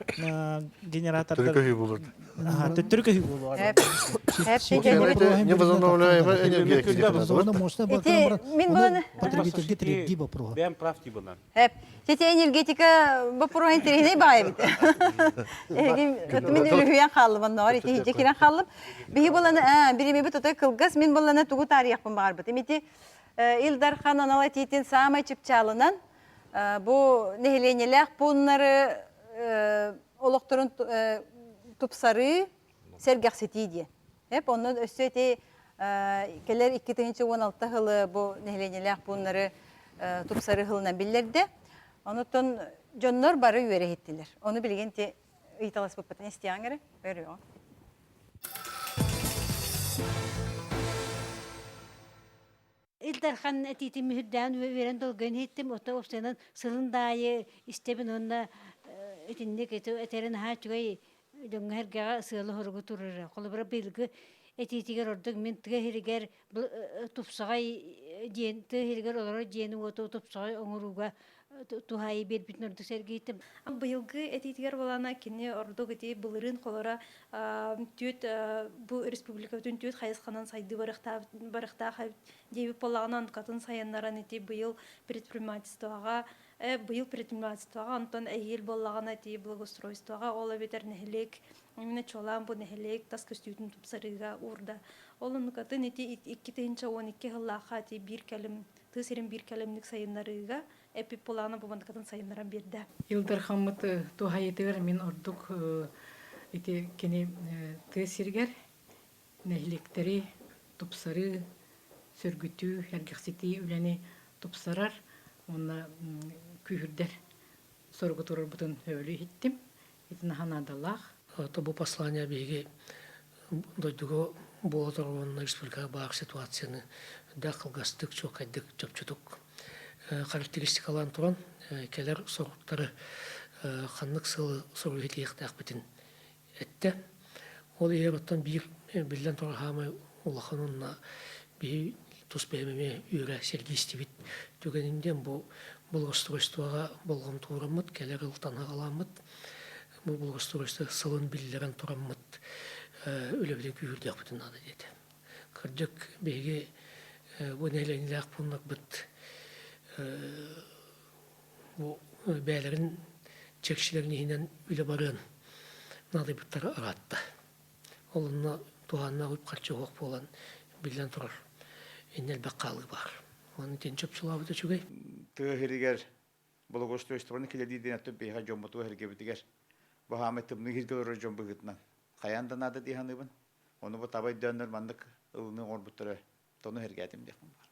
генератордар Төттөрү көһүү буолар. Төттөрү көһүү буолуо. Невозобновляемая энергия Мин буоланы потребительге тириэрдии боппуруоһа. Бэйэм прав тибынан. Эп. Тете энергетика боппуруоһа интэриэһинэй баҕайы эбит. Эһиги мин үлүһүйэн хааллым оннооҕор ити иһирдьэ киирэн хааллым. Биһи буоланы бириэмэбит отой кылгас мин буоланы тугу таарыйахпын баҕарбытым. Ити Ил Дархан анал этиитин саамай чыпчаалынан бу нэһилиэнньэлээх пууннары олохторун тупсарыы, сэргэхситии диэн. Эп онно өссө ити кэлэр 2016 сылы бу нэһилиэнньэлээх пууннары тупсарыы сылынан биллэрдэ. Онуттан дьоннор бары үөрэ иһиттилэр. Ону билигин ти ыйыталаспыппытын истиэҕиҥ эрэ, көрүөҕүҥ. Ил Дархан этиитин мүһүрдээн үөрэн долгуйан иһиттим. Ото уопсайынан сылын да аайы истэбин уонна итинник этэрин наһаа үчүгэй дьоҥҥо-сэргэҕэ сыалы-соругу туруорар. Холобура, быйылгы этиитигэр ордук мин тыа сиригэр тупсаҕай диэн тыа сиригэр олорор дьиэни-уоту тупсаҕай оҥорууга туһаайыы биэрбитин ордук сэргийтим. Быйылгы этиитигэр буолана кини ордук ити былырыын холоро түөт бу республикабытын түөт хайысханан сайдыы барыахтаах диэбит буоллаҕына онкатын сайыннаран ити быйыл предпринимательствоҕа быйыл предпринимательствоҕа онтон эһиил буоллаҕына ити благоустройствоҕа ол эбэтэр нэһилиэк именно чуолаан бу нэһилиэк тас көстүүтүн тупсарыыга уурда. Ол оннукатын ити 2012 сыллаахха ити биир кэлим тыа сирин биир кэлимник сайыннарыыга эппит былаана бу мандыкатын сайыннаран биэрдэ. Ил Дархаммыт туһайытыгар мин ордук ити кини тыа сиригэр нэһилиэктэри тупсарыы, сөргүтүү, эргэхситии үлэни тупсарар уонна күүһүрдэр соругу туруорбутун өбүлүү иһиттим. Ити наһаа наадалаах. Бу послание биһиги дойдуга буола турар уонна республикаҕа баар ситуацияны да кылгастык, чуолкайдык, чопчутук характеристикалаан туран кэлэр соруктары ханнык сылы соруйу тиийиэхтээхпитин эттэ. Ол иһигэр оттон биир биллэн турар хаамай улахан уонна биһи тус бэйэм эмиэ үөрэ сэргии истибит түгэним диэн бу благоустройствоҕа болҕомто уураммыт, кэлэр ылтан аҕаламмыт, бу благоустройство сылын биллэрэн тураммыт үлэбитин күүһүрдүөхпүтүн наада диэтэ. Кырдьык, биһиги бу нэһилиэнньэлээх пууннарбыт бу бэйэлэрин чэрчилэрин иһинэн үлэ барыан наадыйбыттара ыраатта. Ол онно туһааннаах үп-харчы суох буолан, биллэн турар, иннэ элбэх хаалыы баар. Уонна итини чопчулаабыт үчүгэй. Тыа сиригэр благоустройствоны килэлиир диэн оттон биһиэхэ дьоммутугар сиргэбитигэр бу хаамай тымныы сиргэ олорор дьон быһыытынан хайаан да наада дии саныыбын. Ону бу таба өйдөөннөр маннык ылыныы оҥорбуттара тону сэргээтим диэхпин баар.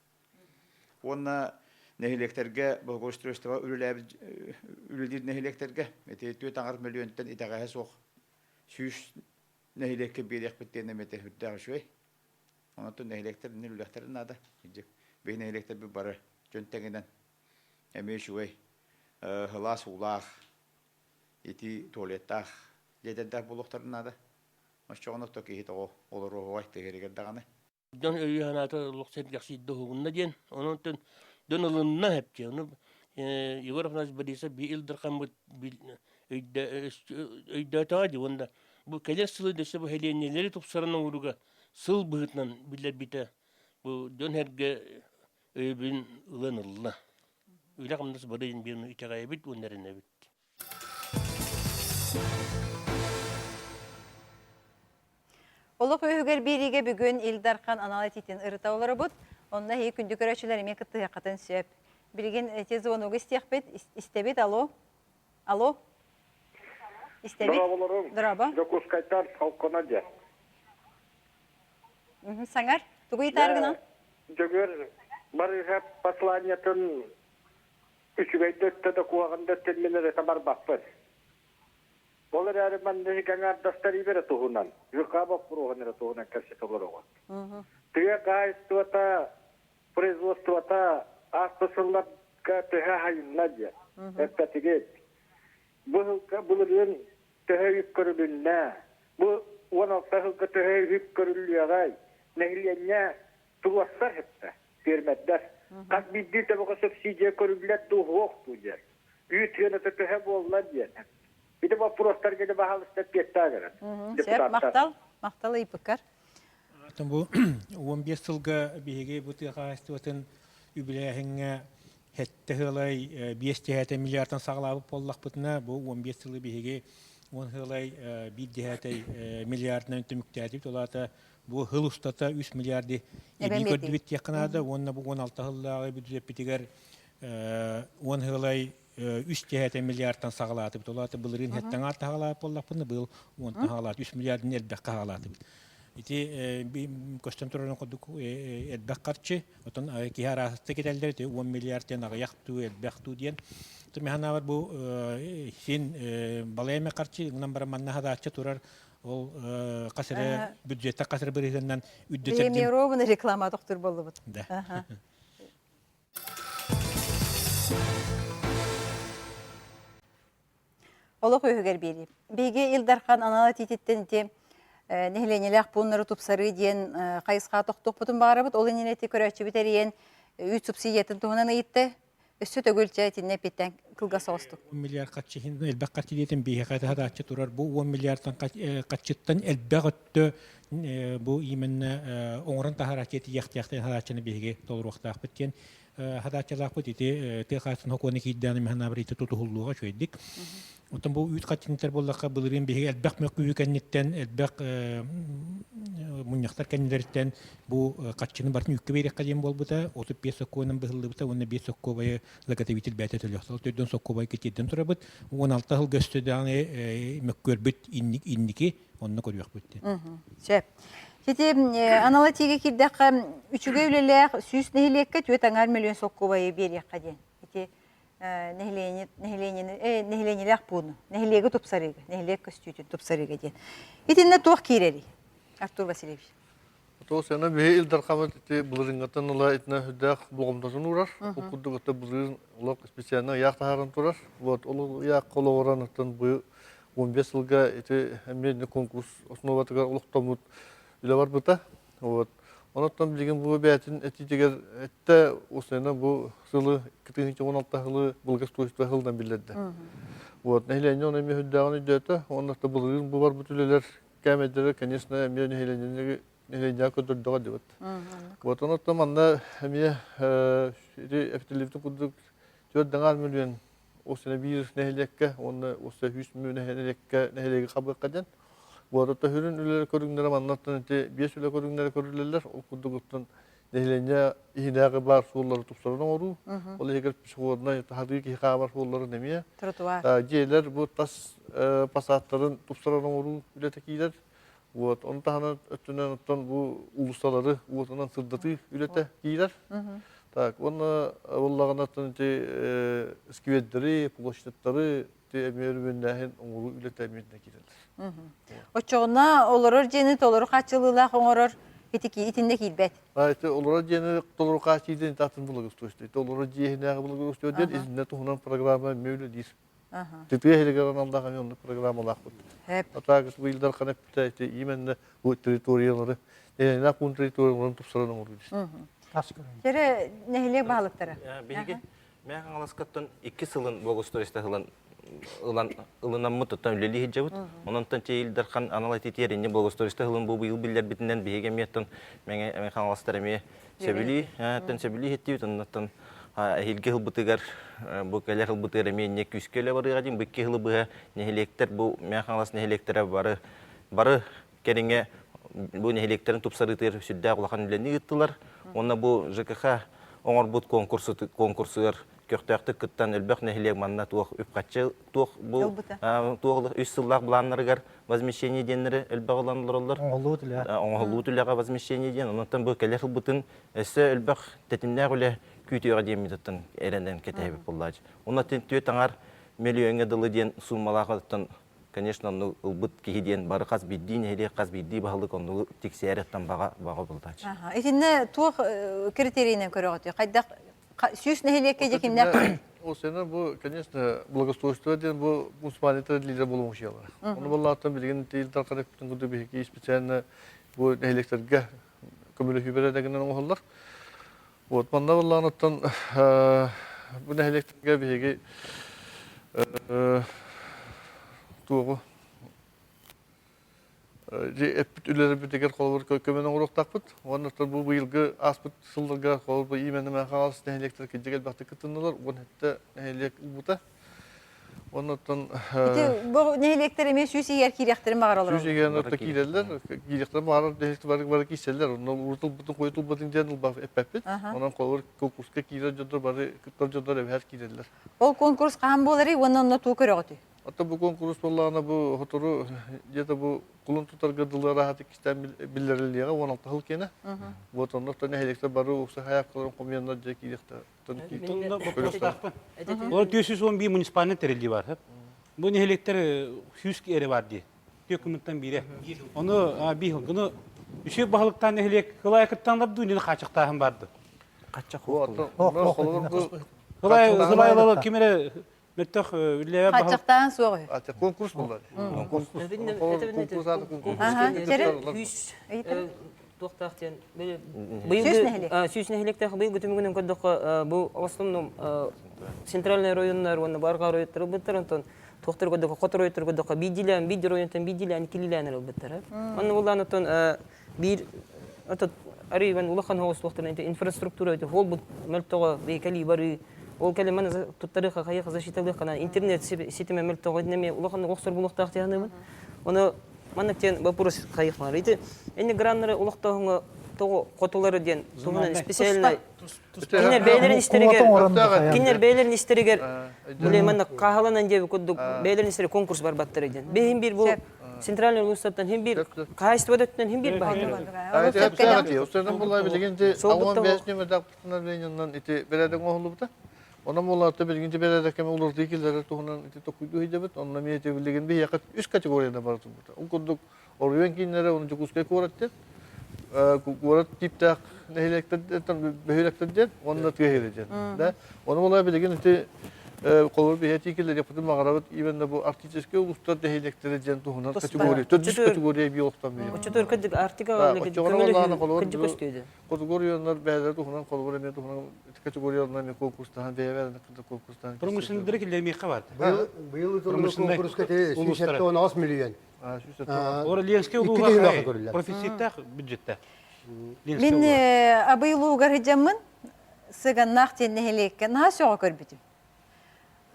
Уонна нэһилиэктэргэ благоустройство үлэлээбит үлэлиир нэһилиэктэргэ ити түөрт аҥар мөлүйүөнтэн итэҕэһэ суох 100 нэһилиэккэ биэриэхпит диэн эмиэ үрдээх үчүгэй. Онон нэһилиэктэр иннин үлэхтэрин наада. Биһи нэһилиэктэрбит бары дьон тэҥинэн эмиэ үчүгэй сылаас уулаах, ити туалеттаах дьиэлэрдээх буолуохтарын наада. Оччоҕуна то киһи тоҕо олоруоҕай тыһырыгар даҕаны. Дьон өйү-санаата олох сэргэхсийдэ уһугунна диэн. Онон дьон ылынна эпчи. Ону Егор Афанасьевич Борисов би Ил Дархаммыт өйдөөтөҕө дии уонна бу кэлэр сылы дөссө бу сэлиэнньэлэри тупсаран оҥорууга сыл быһыытынан биллэрбитэ бу дьон-сэргэ өйөбүлүн ылан ылла. Үлэ-хамнас бары диэн итэҕэйэбит уонна эрэнэбит. Олох үөһүгэр биэриигэ бүгүн Ил Дархан анал этиитин ырыта олоробут. Онно эһиги күндү көрөөччүлэр эмиэ кыттыһыаххытын сөп. Билигин эти звоногу истиэхпит, истэбит, алло. Алло. Истэбит. Дорооболоруҥ. Дорообо. Дьокуускайтан Холконо диэн. Саҥар. Тугу ыйытааргынан? Дьөгүөр Барыыһап посланиетын үчүгэй да өттө да куһаҕан да өттүн мин эрэ барбаппын. Ол эрээри манна аҥаардастар ибэрэ туһунан, ЖК боппуруоһун эрэ туһунан кэпсэтэ олороҕут. Тыа хаһаайыстыбата, производствота ааспыт сылларга төһө аһайынна диэн эппэтигит. Бу сылга былырыын төһө үп көрүлүннэ? Бу 16 сылга төһө үп көрүллүөҕэй? Нэһилиэнньэ туруорсар эттэ, пиэрмэрдэр. Хас биирдии төбөҕө субсидия көрүллэр дуу, суох дуу диэн. Үүт сыаната төһө буолла диэн. Ити боппуруостарга да баһаалыста эппиэттээх эрэ. Сөп, махтал, махтал ыйыппыккар. Бу 15 сылга биһиги бу тыа хаһаайыстыбатын үбүлээһиҥҥэ сэттэ сылай биэс десятый миллиардтан саҕалаабыт буоллахпытына, бу 15 сылы биһиги 10 сылай биир десятый миллиардынан түмүктээтибит. Ол аата Бу сыл устата 3 миллиарды эбии көрдүбүт диэххэ наада уонна бу 16 сыллааҕы бюджеппитигэр 10 сылай үс тиһээтэ миллиардтан саҕалаатыбыт. Ол аата былырыын хэттэн аат саҕалаабыт буоллахпына, быйыл уонтан саҕалаат, 3 миллиардын элбэххэ саҕалаатыбыт. Ити көстөн турарын курдук элбэх харчы, отон киһи араастык кэтэллэр, ити 10 миллиард диэн аҕыйах дуу, элбэх дуу диэн. Мин санаабар бу син балай эмэ харчы, гынан баран манна хадааччы турар. Ол хас эрэ бюджеттан хас эрэ бырыһыаннан үрдэтэр диэн. Премьерованы реклама тохтур боллубут. Да. Олох үөһүгэр биэрии. Биһиги Ил Дархан анал этиититтэн ити нэһилиэнньэлээх пууннары тупсарыы диэн хайысха тохтуохпутун баҕарабыт. Ол иннинэ ити көрөөччүбүт эрийэн үүт субсидиятын туһунан ыйытта. Өссө төгүл чэ итиннэ эппиттэн кылгас соҕустук. 10 миллиард харчы иһин элбэх харчы диэтим биһиэхэ таһааччы турар. Бу 10 миллиардтан харчыттан элбэх өттө бу именно оҥорон таһарааччы тиийиэхтээхтэн харааччыны биһиги толоруохтаахпыт диэн хадааччылаахпыт ити тыа хаһаайыстыбатын сокуона киирдэҕинэ механабыр ити тутуһуллуоҕа үчүгэйдик. Оттон бу үүт хаччынытар буоллахха былырыын биһиги элбэх мөккүһүү кэнниттэн элбэх мунньахтар кэннилэриттэн бу хаччыны барытын үүккэ биэриэххэ диэн буолбута. 35 сокуонан быһыллыбыта уонна 5 сокуобайы заготовитель бэйэтэ төлүөхтээх. Ол төрдүн сокуобай китиэрдэн турабыт. 16 сылга өссө даҕаны мөккүөрбүт инники онно көрүөхпүт диэн. Сөп. Ити анал этиигэ киирдэххэ, үчүгэй үлэлээх 100 нэһилиэккэ 4,5 миллион солкуобайы биэриэххэ диэн. Ити нэһилиэнньэлээх пууну, нэһилиэги тупсарыыга, нэһилиэк көстүүтүн тупсарыыга диэн. Итиннэ туох киирэрий, Артур Васильевич? То сена биһи Ил Дархаммыт ити былырыыҥҥаттан ыла итинэ сүрдээх болҕомтотун уурар. Ол курдук ата былырыын олох специально ыйаах таһааран турар. Вот ол ыйаахха олоҕуран оттон бу 15 сылга ити эмиэ конкурс основатыгар олохтоммут үлэ барбыта. Вот. Онон билигин бу бэйэтин этиитигэр эттэ осена бу сылы 2016 сылы благоустройство сылынан биллэрдэ. Вот нэһилиэнньэ оны эмиэ үрдээҕин өйдөөтө. Уонна былырыын бу барбыт үлэлэр кээмэйдэрэ, конечно, эмиэ нэһилиэнньэни нэһилиэнньэҕэ көрдөрдөҕө дебит. Вот онон манна эмиэ ити эптилибитин курдук 4 миллион осена биир нэһилиэккэ уонна уоса 100 миллион нэһилиэккэ нэһилиэги хабыахха диэн. Вот хүрүн үлэлэр көрүҥнэрэ маннаттан ити биэс үлэ көрүҥнэрэ көрүлэллэр. Ол курдук оттон нэһилиэнньэ иһинээҕи баар суоллары тупсаран оҥоруу, ол иһигэр пешеходнай таһарыы киһи хаамар суолларын эмиэ, Тротуар. дьиэлэр бу тас фасадтарын тупсаран оҥоруу үлэтэ киирэр. Вот, ону таһынан өттүнэн оттон бу уулуссалары уотунан сырдатыы үлэтэ киирэр. Так, уонна буоллаҕына оттон ити сквердэри, площадьтары эмиэ өрөмүөннээһин оҥоруу үлэтэ эмиэ киирэллэр. Оччоҕуна олорор дьиэни толору хааччылыылаах оҥорор ити итиннэ киирбэт. Ити олорор дьиэни толору хааччыйыы атын благоустройство. Ити олорор дьиэһинээҕи благоустройство диэн итиннэ туһунан программа эмиэ үлэлиир. Тытыа иһигэр аналлаах эмиэ оннук программалаахпыт. Атаагыс быйылдар хана эппитэ ити именно бу территориялары нэһилиэнньэлээх пуун территорияларын тупсаран оҥоруу дии. Кэрэ нэһилиэк баһылыктара. Биһиги Мэҥэ Хаҥаласкаттан икки сылын благоустройство ылан ылан ылынаммыт оттон үлэлии сылдьабыт. Онон Ил Дархан анал этитиэр инньэ благоустройство ылын бу быйыл биллэрбитинэн биһиги эмиэ оттон Мэҥэ Хаҥаластар эмиэ сөбүлүү оттон сөбүлүү иһиттибит. Оннуттан эһиилги ылбытыгар бу кэлэр ылбытыгар эмиэ инньэ күүскэ үлэ барыаҕа диэн бу икки сылы быһа нэһилиэктэр бу Мэҥэ Хаҥалас нэһилиэктэрэ бары бары кэриҥэ бу нэһилиэктэрин тупсарыытыгар сүрдээх улахан үлэни ыыттылар. Уонна бу ЖКХ оҥорбут конкурсугар көхтөөхтүк кыттан элбэх нэһилиэк манна туох үп-харчы туох бу туох үс сыллаах планнарыгар возмещение диэннэри элбэх ылан олороллор. Оҥоһуллубут үлэ. Оҥоһуллубут үлэҕэ возмещение диэн. Онон бу кэлэр сылбытын өссө элбэх тэтимнээх үлэ күүтүөҕэ диэммит эрэнэн кэтэһэбит буоллаачы. Онон түөрт аҥар миллиоҥҥа дылы диэн сууммалаах оттон конечно, онну ылбыт киһи диэн бары хас биирдии нэһилиэк, хас биирдии баһылык оннугу тиксээриттэн баҕа баҕа булдааччы. Итиннэ туох критерийинэн көрөҕүтүй? Хайдах сүүс нэһилиэккэ дьэ кимнээх Ол сена бу, конечно, благоустройство диэн бу муниципальный лидер болуомучуялар. Ону боллааттан билигин тиил таркар эппитин курдук биһиги специально бу нэһилиэктэргэ көмөлөһүү бэрээдэгинэн оҥоһуллар. Вот манна боллаан бу нэһилиэктэргэ биһиги туоҕу эппит үлэлэрбитигэр холобур көмөнү оҥоруохтаахпыт. Уонна бу быйылгы ааспыт сылларга холобур именно Хаҥалас нэһилиэктэр кырдьык элбэхтик кытыннылар. Уон сэттэ нэһилиэк ылбыта. Оннуттан Ити бу нэһилиэктэр эмиэ сүүс иһигэр киириэхтэрин баҕараллар. Сүүс иһигэр орто киирэллэр, киириэхтэрин баҕарар нэһилиэктэр бары бары киирсэллэр. Онно урутулбутун, хойутулбутун диэн ылбап эппэппит. Онон холобур конкурска киирэр дьоннор бары кыттар дьоннор эбэһээт киирэллэр. Ол конкурс хаһан буоларый уонна онно тугу көрөҕүтүй? Оттон бу конкурс буоллаҕына бу сотору где-то бу кулун тутарга дылы арааһа иккистээн биллэриллиэҕэ 16 сыл киэнэ. Вот онно нэһилиэктэр бары уопсай хайаапкаларын хомуйаннар дьэ киириэхтэрэ. Онно боппуруостаахпын. Олор 411 муниципальный тэриллии бар. Бу нэһилиэктэр 100 эрэ бар дии. Түөкүмүттэн биирэ. Ону биир гыны үчүгэй баһылыктаан нэһилиэк кылаайкыттан лабду инини хааччахтааһын барды. Хаччах Кылаай ким эрэ мөттөх үллэбэ баһылык. Хааччахтааһын суох үһү. Конкурс буолар. Конкурс. Күүс туохтаах диэн быйылгы сүүс нэһилиэктээх быйылгы түмүгүнэн көрдөххө бу основном центральный районнар уонна барҕа райоттар ылбыттар онтон туохтар көрдөххө хоту райоттар көрдөххө биирдиилээн биир районтан биирдиилээн иккилиилээн эрэ ылбыттар онно буллаан оттон биир отут арыйбан улахан оҕус туохтар инфраструктура ити холбут мөлтөҕө кэлии барыы ол кэлин маны туттарыха хайыха защиталыаххана интернет ситимэ мөлтөҕө итинэ улахан охсор булуохтаах диһаныыбын ону Маннык диэн вопрос хайыхмар. Ити энни граннары олохтооһуҥа тоҕо хотулары диэн туһунан специальный кинилэр бэйэлэрин истэригэр кинилэр бэйэлэрин истэригэр били маннык хааһыланан диэби курдук бэйэлэрин истэригэр конкурс барбаттара диэн. Бэһин биир бу центральный улуустартан хин биир хаһайыстыба өттүнэн хин биир баһыйар. Устардан булла билигин ти 15 нөмердәк постановлениянан ити бэрээдэк оҥоһуллубута. Онон буолаата билигин ти бэрээдэк кэми уларытыы киллэрэр туһунан ити токуйдуу сылдьабыт. Онно эмиэ ити билигин биһиэхэ үс категорияда бара турбута. Ол курдук оройуон кииннэрэ уонна Дьокуускай куорат диэн, куорат тииптээх нэһилиэктэртэн бөһүөлэктэр диэн уонна тыа сирэ диэн. Да? Ону буолаа билигин ити холобур биһиэхэ тии киллэриэхпитин баҕарабыт именно бу арктическай улуустар нэһилиэктэрэ диэн туһунан категория, төрдүс категория биологтан билим. Оччотугар кырдьык Арктикаҕа көмөлөһүү кырдьык көстүөдэ. Хотугу оройуоннар бэйэлэрэ туһунан холобур эмиэ туһунан категорияларынан эмиэ конкурстаһан бэйэ-бэйэлэрин кытта конкурстаһан Промышленнайдары киллэримиэххэ баар. Быйыл быйыл ыытыллыбыт конкурска 178 миллион. Ора Ленскэй улууһа профициттээх бюджетте. Мин Абый улуугар сыдьаммын Сыганнаах диэн нэһилиэккэ наһаа сөҕө көрбүтүм.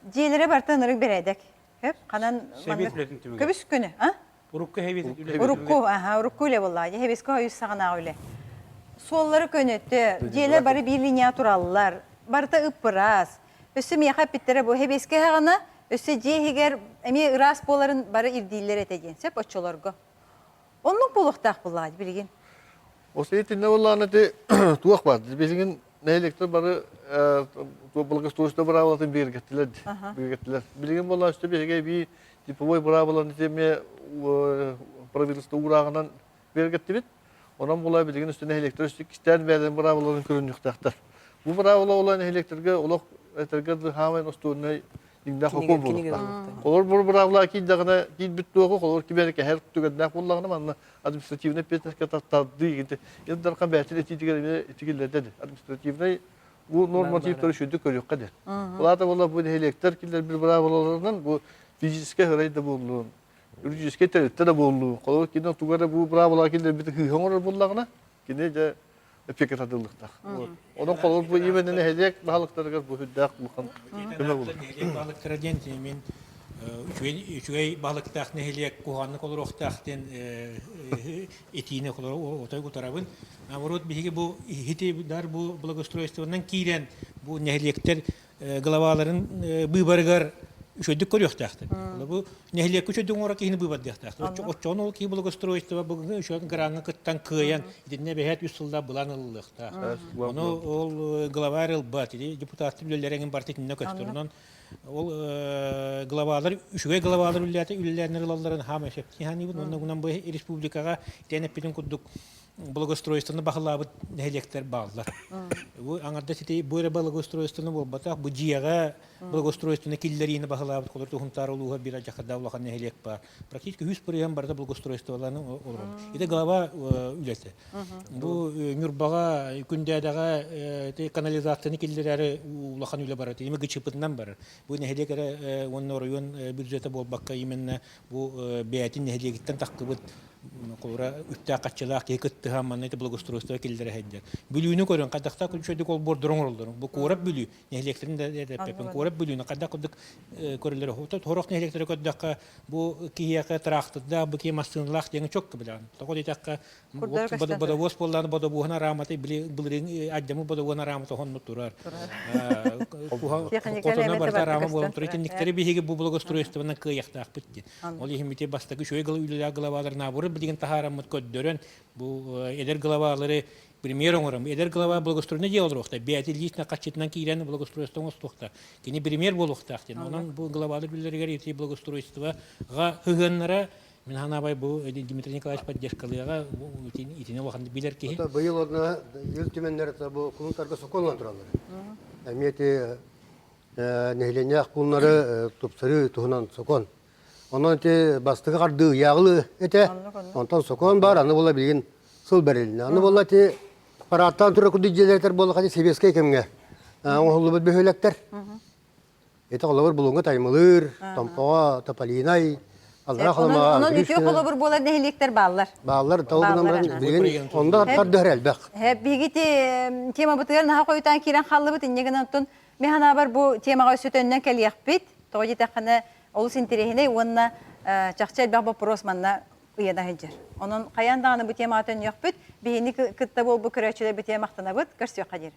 Дьиэлэрэ барыта ынырык бэрээдэк. Хөп, ханан көбүс күнү, а? Урукку хэбиэт үлэ. Урукку, аха, урукку үлэ буоллаҕа. Дьэ, хэбиэскэ хойус саҕанааҕы үлэ. Суоллары көнөтө, дьиэлэр бары биир линия тураллар, барыта ып-ыраас. Өссө миэхэ эппиттэрэ бу хэбиэскэ саҕана өссө дьиэ иһигэр эмиэ ыраас буоларын бары ирдииллэр этэ диэн сөп оччолорго. Оннук буолуохтаах буоллаҕа билигин. Осы итиннэ буоллаҕына ити туох бар. Билигин нэһилиэктэр бары благоустройство быраабылатын бигэргэттилэр бигэргэттилэр. Билигин буоллаҕына өссө биһиги эбии типовой быраабыланы эмиэ правительство уурааҕынан бигэргэттибит. Онон була билигин өссө нэһилиэктэр өссө иккистээн бэйэлэрин быраабыларын көрүнүөхтээхтэр. Бу быраабыла була нэһилиэктэргэ олох этэргэ дылы хаамай остуоннай дьиҥнээх сокуон буолуохтаах. Холобур бу быраабыла киирдэҕинэ киирбит туоҕу холобур ким эрэ кэһэр түгэннээх буоллаҕына манна административнай эппиэтинэскэ тардыы Ил Дархан бэйэтин этиитигэр эмиэ итигиллэрдэ административнай бу нормативтары үчүгдүк көрүөххэ диэн. Ол аата буолла бу нэһилиэктэр киллэрбит быраабылаларынан бу физическэй ырай да буоллун, юридическэй тэрилтэ да буоллун, холобур кини туга эрэ бу быраабылаҕа киллэрбит кыыһа оҥорор буоллаҕына, кини дьэ эпиэккэ тардыллыахтаах. Онон холобур бу именно нэһилиэк баһылыктарыгар бу сүрдээх улахан көмө буолар. Нэһилиэк баһылыктара диэн мин үчүгэй үчүгэй баһылыктаах нэһилиэк куһаҕаннык олоруохтаах диэн этиини отой утарабын. Наоборот, биһиги бу иһити дар бу благоустройствонан киирэн бу нэһилиэктэр главаларын быыбарыгар үчүгэйдик көрүөхтээхтэр. Бу нэһилиэккэ үчүгэйдик оҥорор киһини быыбардыахтаахтар. Оччоҕун ол киһи благоустройство бүгүҥҥү үчүгэй граҥҥа кыттан кыайан итиннэ эбэһээт үс сыллаах былаан ылыллыахтаах. Ону ол глава ылбат, депутаттар үлэлэрэ эҥин барыта итиннэ көстөр. Онон ол главалар үчүгэй главалар үлэлээтэ үлэлээннэр ылалларын хаамай сөп саныыбын. Онно гынан бу республикаҕа итиэн эппитин курдук благоустройствоны баһылаабыт нэһилиэктэр бааллар. Бу аҥардас ити бу эрэ благоустройствоны буолбатах, бу дьиэҕэ благоустройствоны киллэриини баһылаабыт холор Сунтаар улууһа биир алдьархайдаах улахан нэһилиэк баар. Практически үс бырыһыан барыта благоустройстволаны олорор. Ити глава үлэтэ. Бу Ньурбаҕа, Күндээдэҕэ канализацияны киллэрээри улахан үлэ барар. Именно ГЧП-тынан барар. Бу нэһилиэк эрэ уонна оройуон бюджета буолбакка именно бу бэйэтин нэһилиэгиттэн тахсыбыт холобура үптээх-харчылаах киһи кыттыһан манна ити благоустройство киллэрэ сылдьар. Бүлүүнү көрөн хайдахтаах үчүгэйдик олбуордары оҥороллор. Бу куорат Бүлүү нэһилиэктэрин да эппэппин. Куорат Бүлүүнү хайдах курдук көрөллөр. Сорох нэһилиэктэри көрдөххө бу киһиэхэ тыраахтырдаах, бу киһи массыыналаах диэҥи чокко билэҕин. Тоҕо диэтэххэ Бодобуос буоллаҕына бодобуоһун араамата били былырыын адьамы бодобуон араамата хонно турар. Хотоно барыта араама буолан турар. Итинниктэри биһиги бу благоустройствонан кыайыахтаахпыт диэн. Ол иһин ити бастакы үчүгэй үлэлээх главалар наоборот билигин таһаараммыт көрдөрөн бу эдэр главалары премьер оҥорон эдэр глава благоустройно дьиэ олоруохтаах бэйэтин лично хаччытынан киирэн благоустройство оҥостуохтаах кини премьер буолуохтаах диэн онон бу главалар үлэлэригэр ити благоустройствоҕа сыһыаннара. Мин ханаабай бу Дмитрий Николаевич поддержкалыаҕа итини улахан билэр киһи. Быйыл одна Ил Түмэннэр бу кулунтарга сокуоннан тураллар. Эмиэ ити нэһилиэнньээх пууннары тупсарыы туһунан сокуон. Онон ити бастакы хардыы ыйааҕылыы этэ. Онтон сокуон бар, аны була билигин сыл бэрилиннэ. Аны була ити парааттаан турар курдук дьиэлэртэр буолла сэбиэскэй кэмҥэ оҥоһуллубут бөһүөлэктэр. Ити холобур Булуҥҥа Таймылыыр, Томпоҕо Тополинай, Аллара Халымаҕа Онон үтүө холобур буолар нэһилиэктэр бааллар. Бааллар, того гынан баран билигин онно тардыһар элбэх. Биһиги темабытыгар наһаа хойутаан киирэн хааллыбыт, инньэ гынан оттон мин санаабар бу темаҕа өссө төннөн кэлиэхпит. Тоҕо диэтэххинэ олус интэриэһинэй уонна чахчы элбэх боппуруос манна ыйана сылдьар. Онон хайаан даҕаны бу темаҕа төннүөхпүт. Биһини кытта буолбут көрөөччүлэр битиэ махтанабыт. Көрсүөххэ диэри.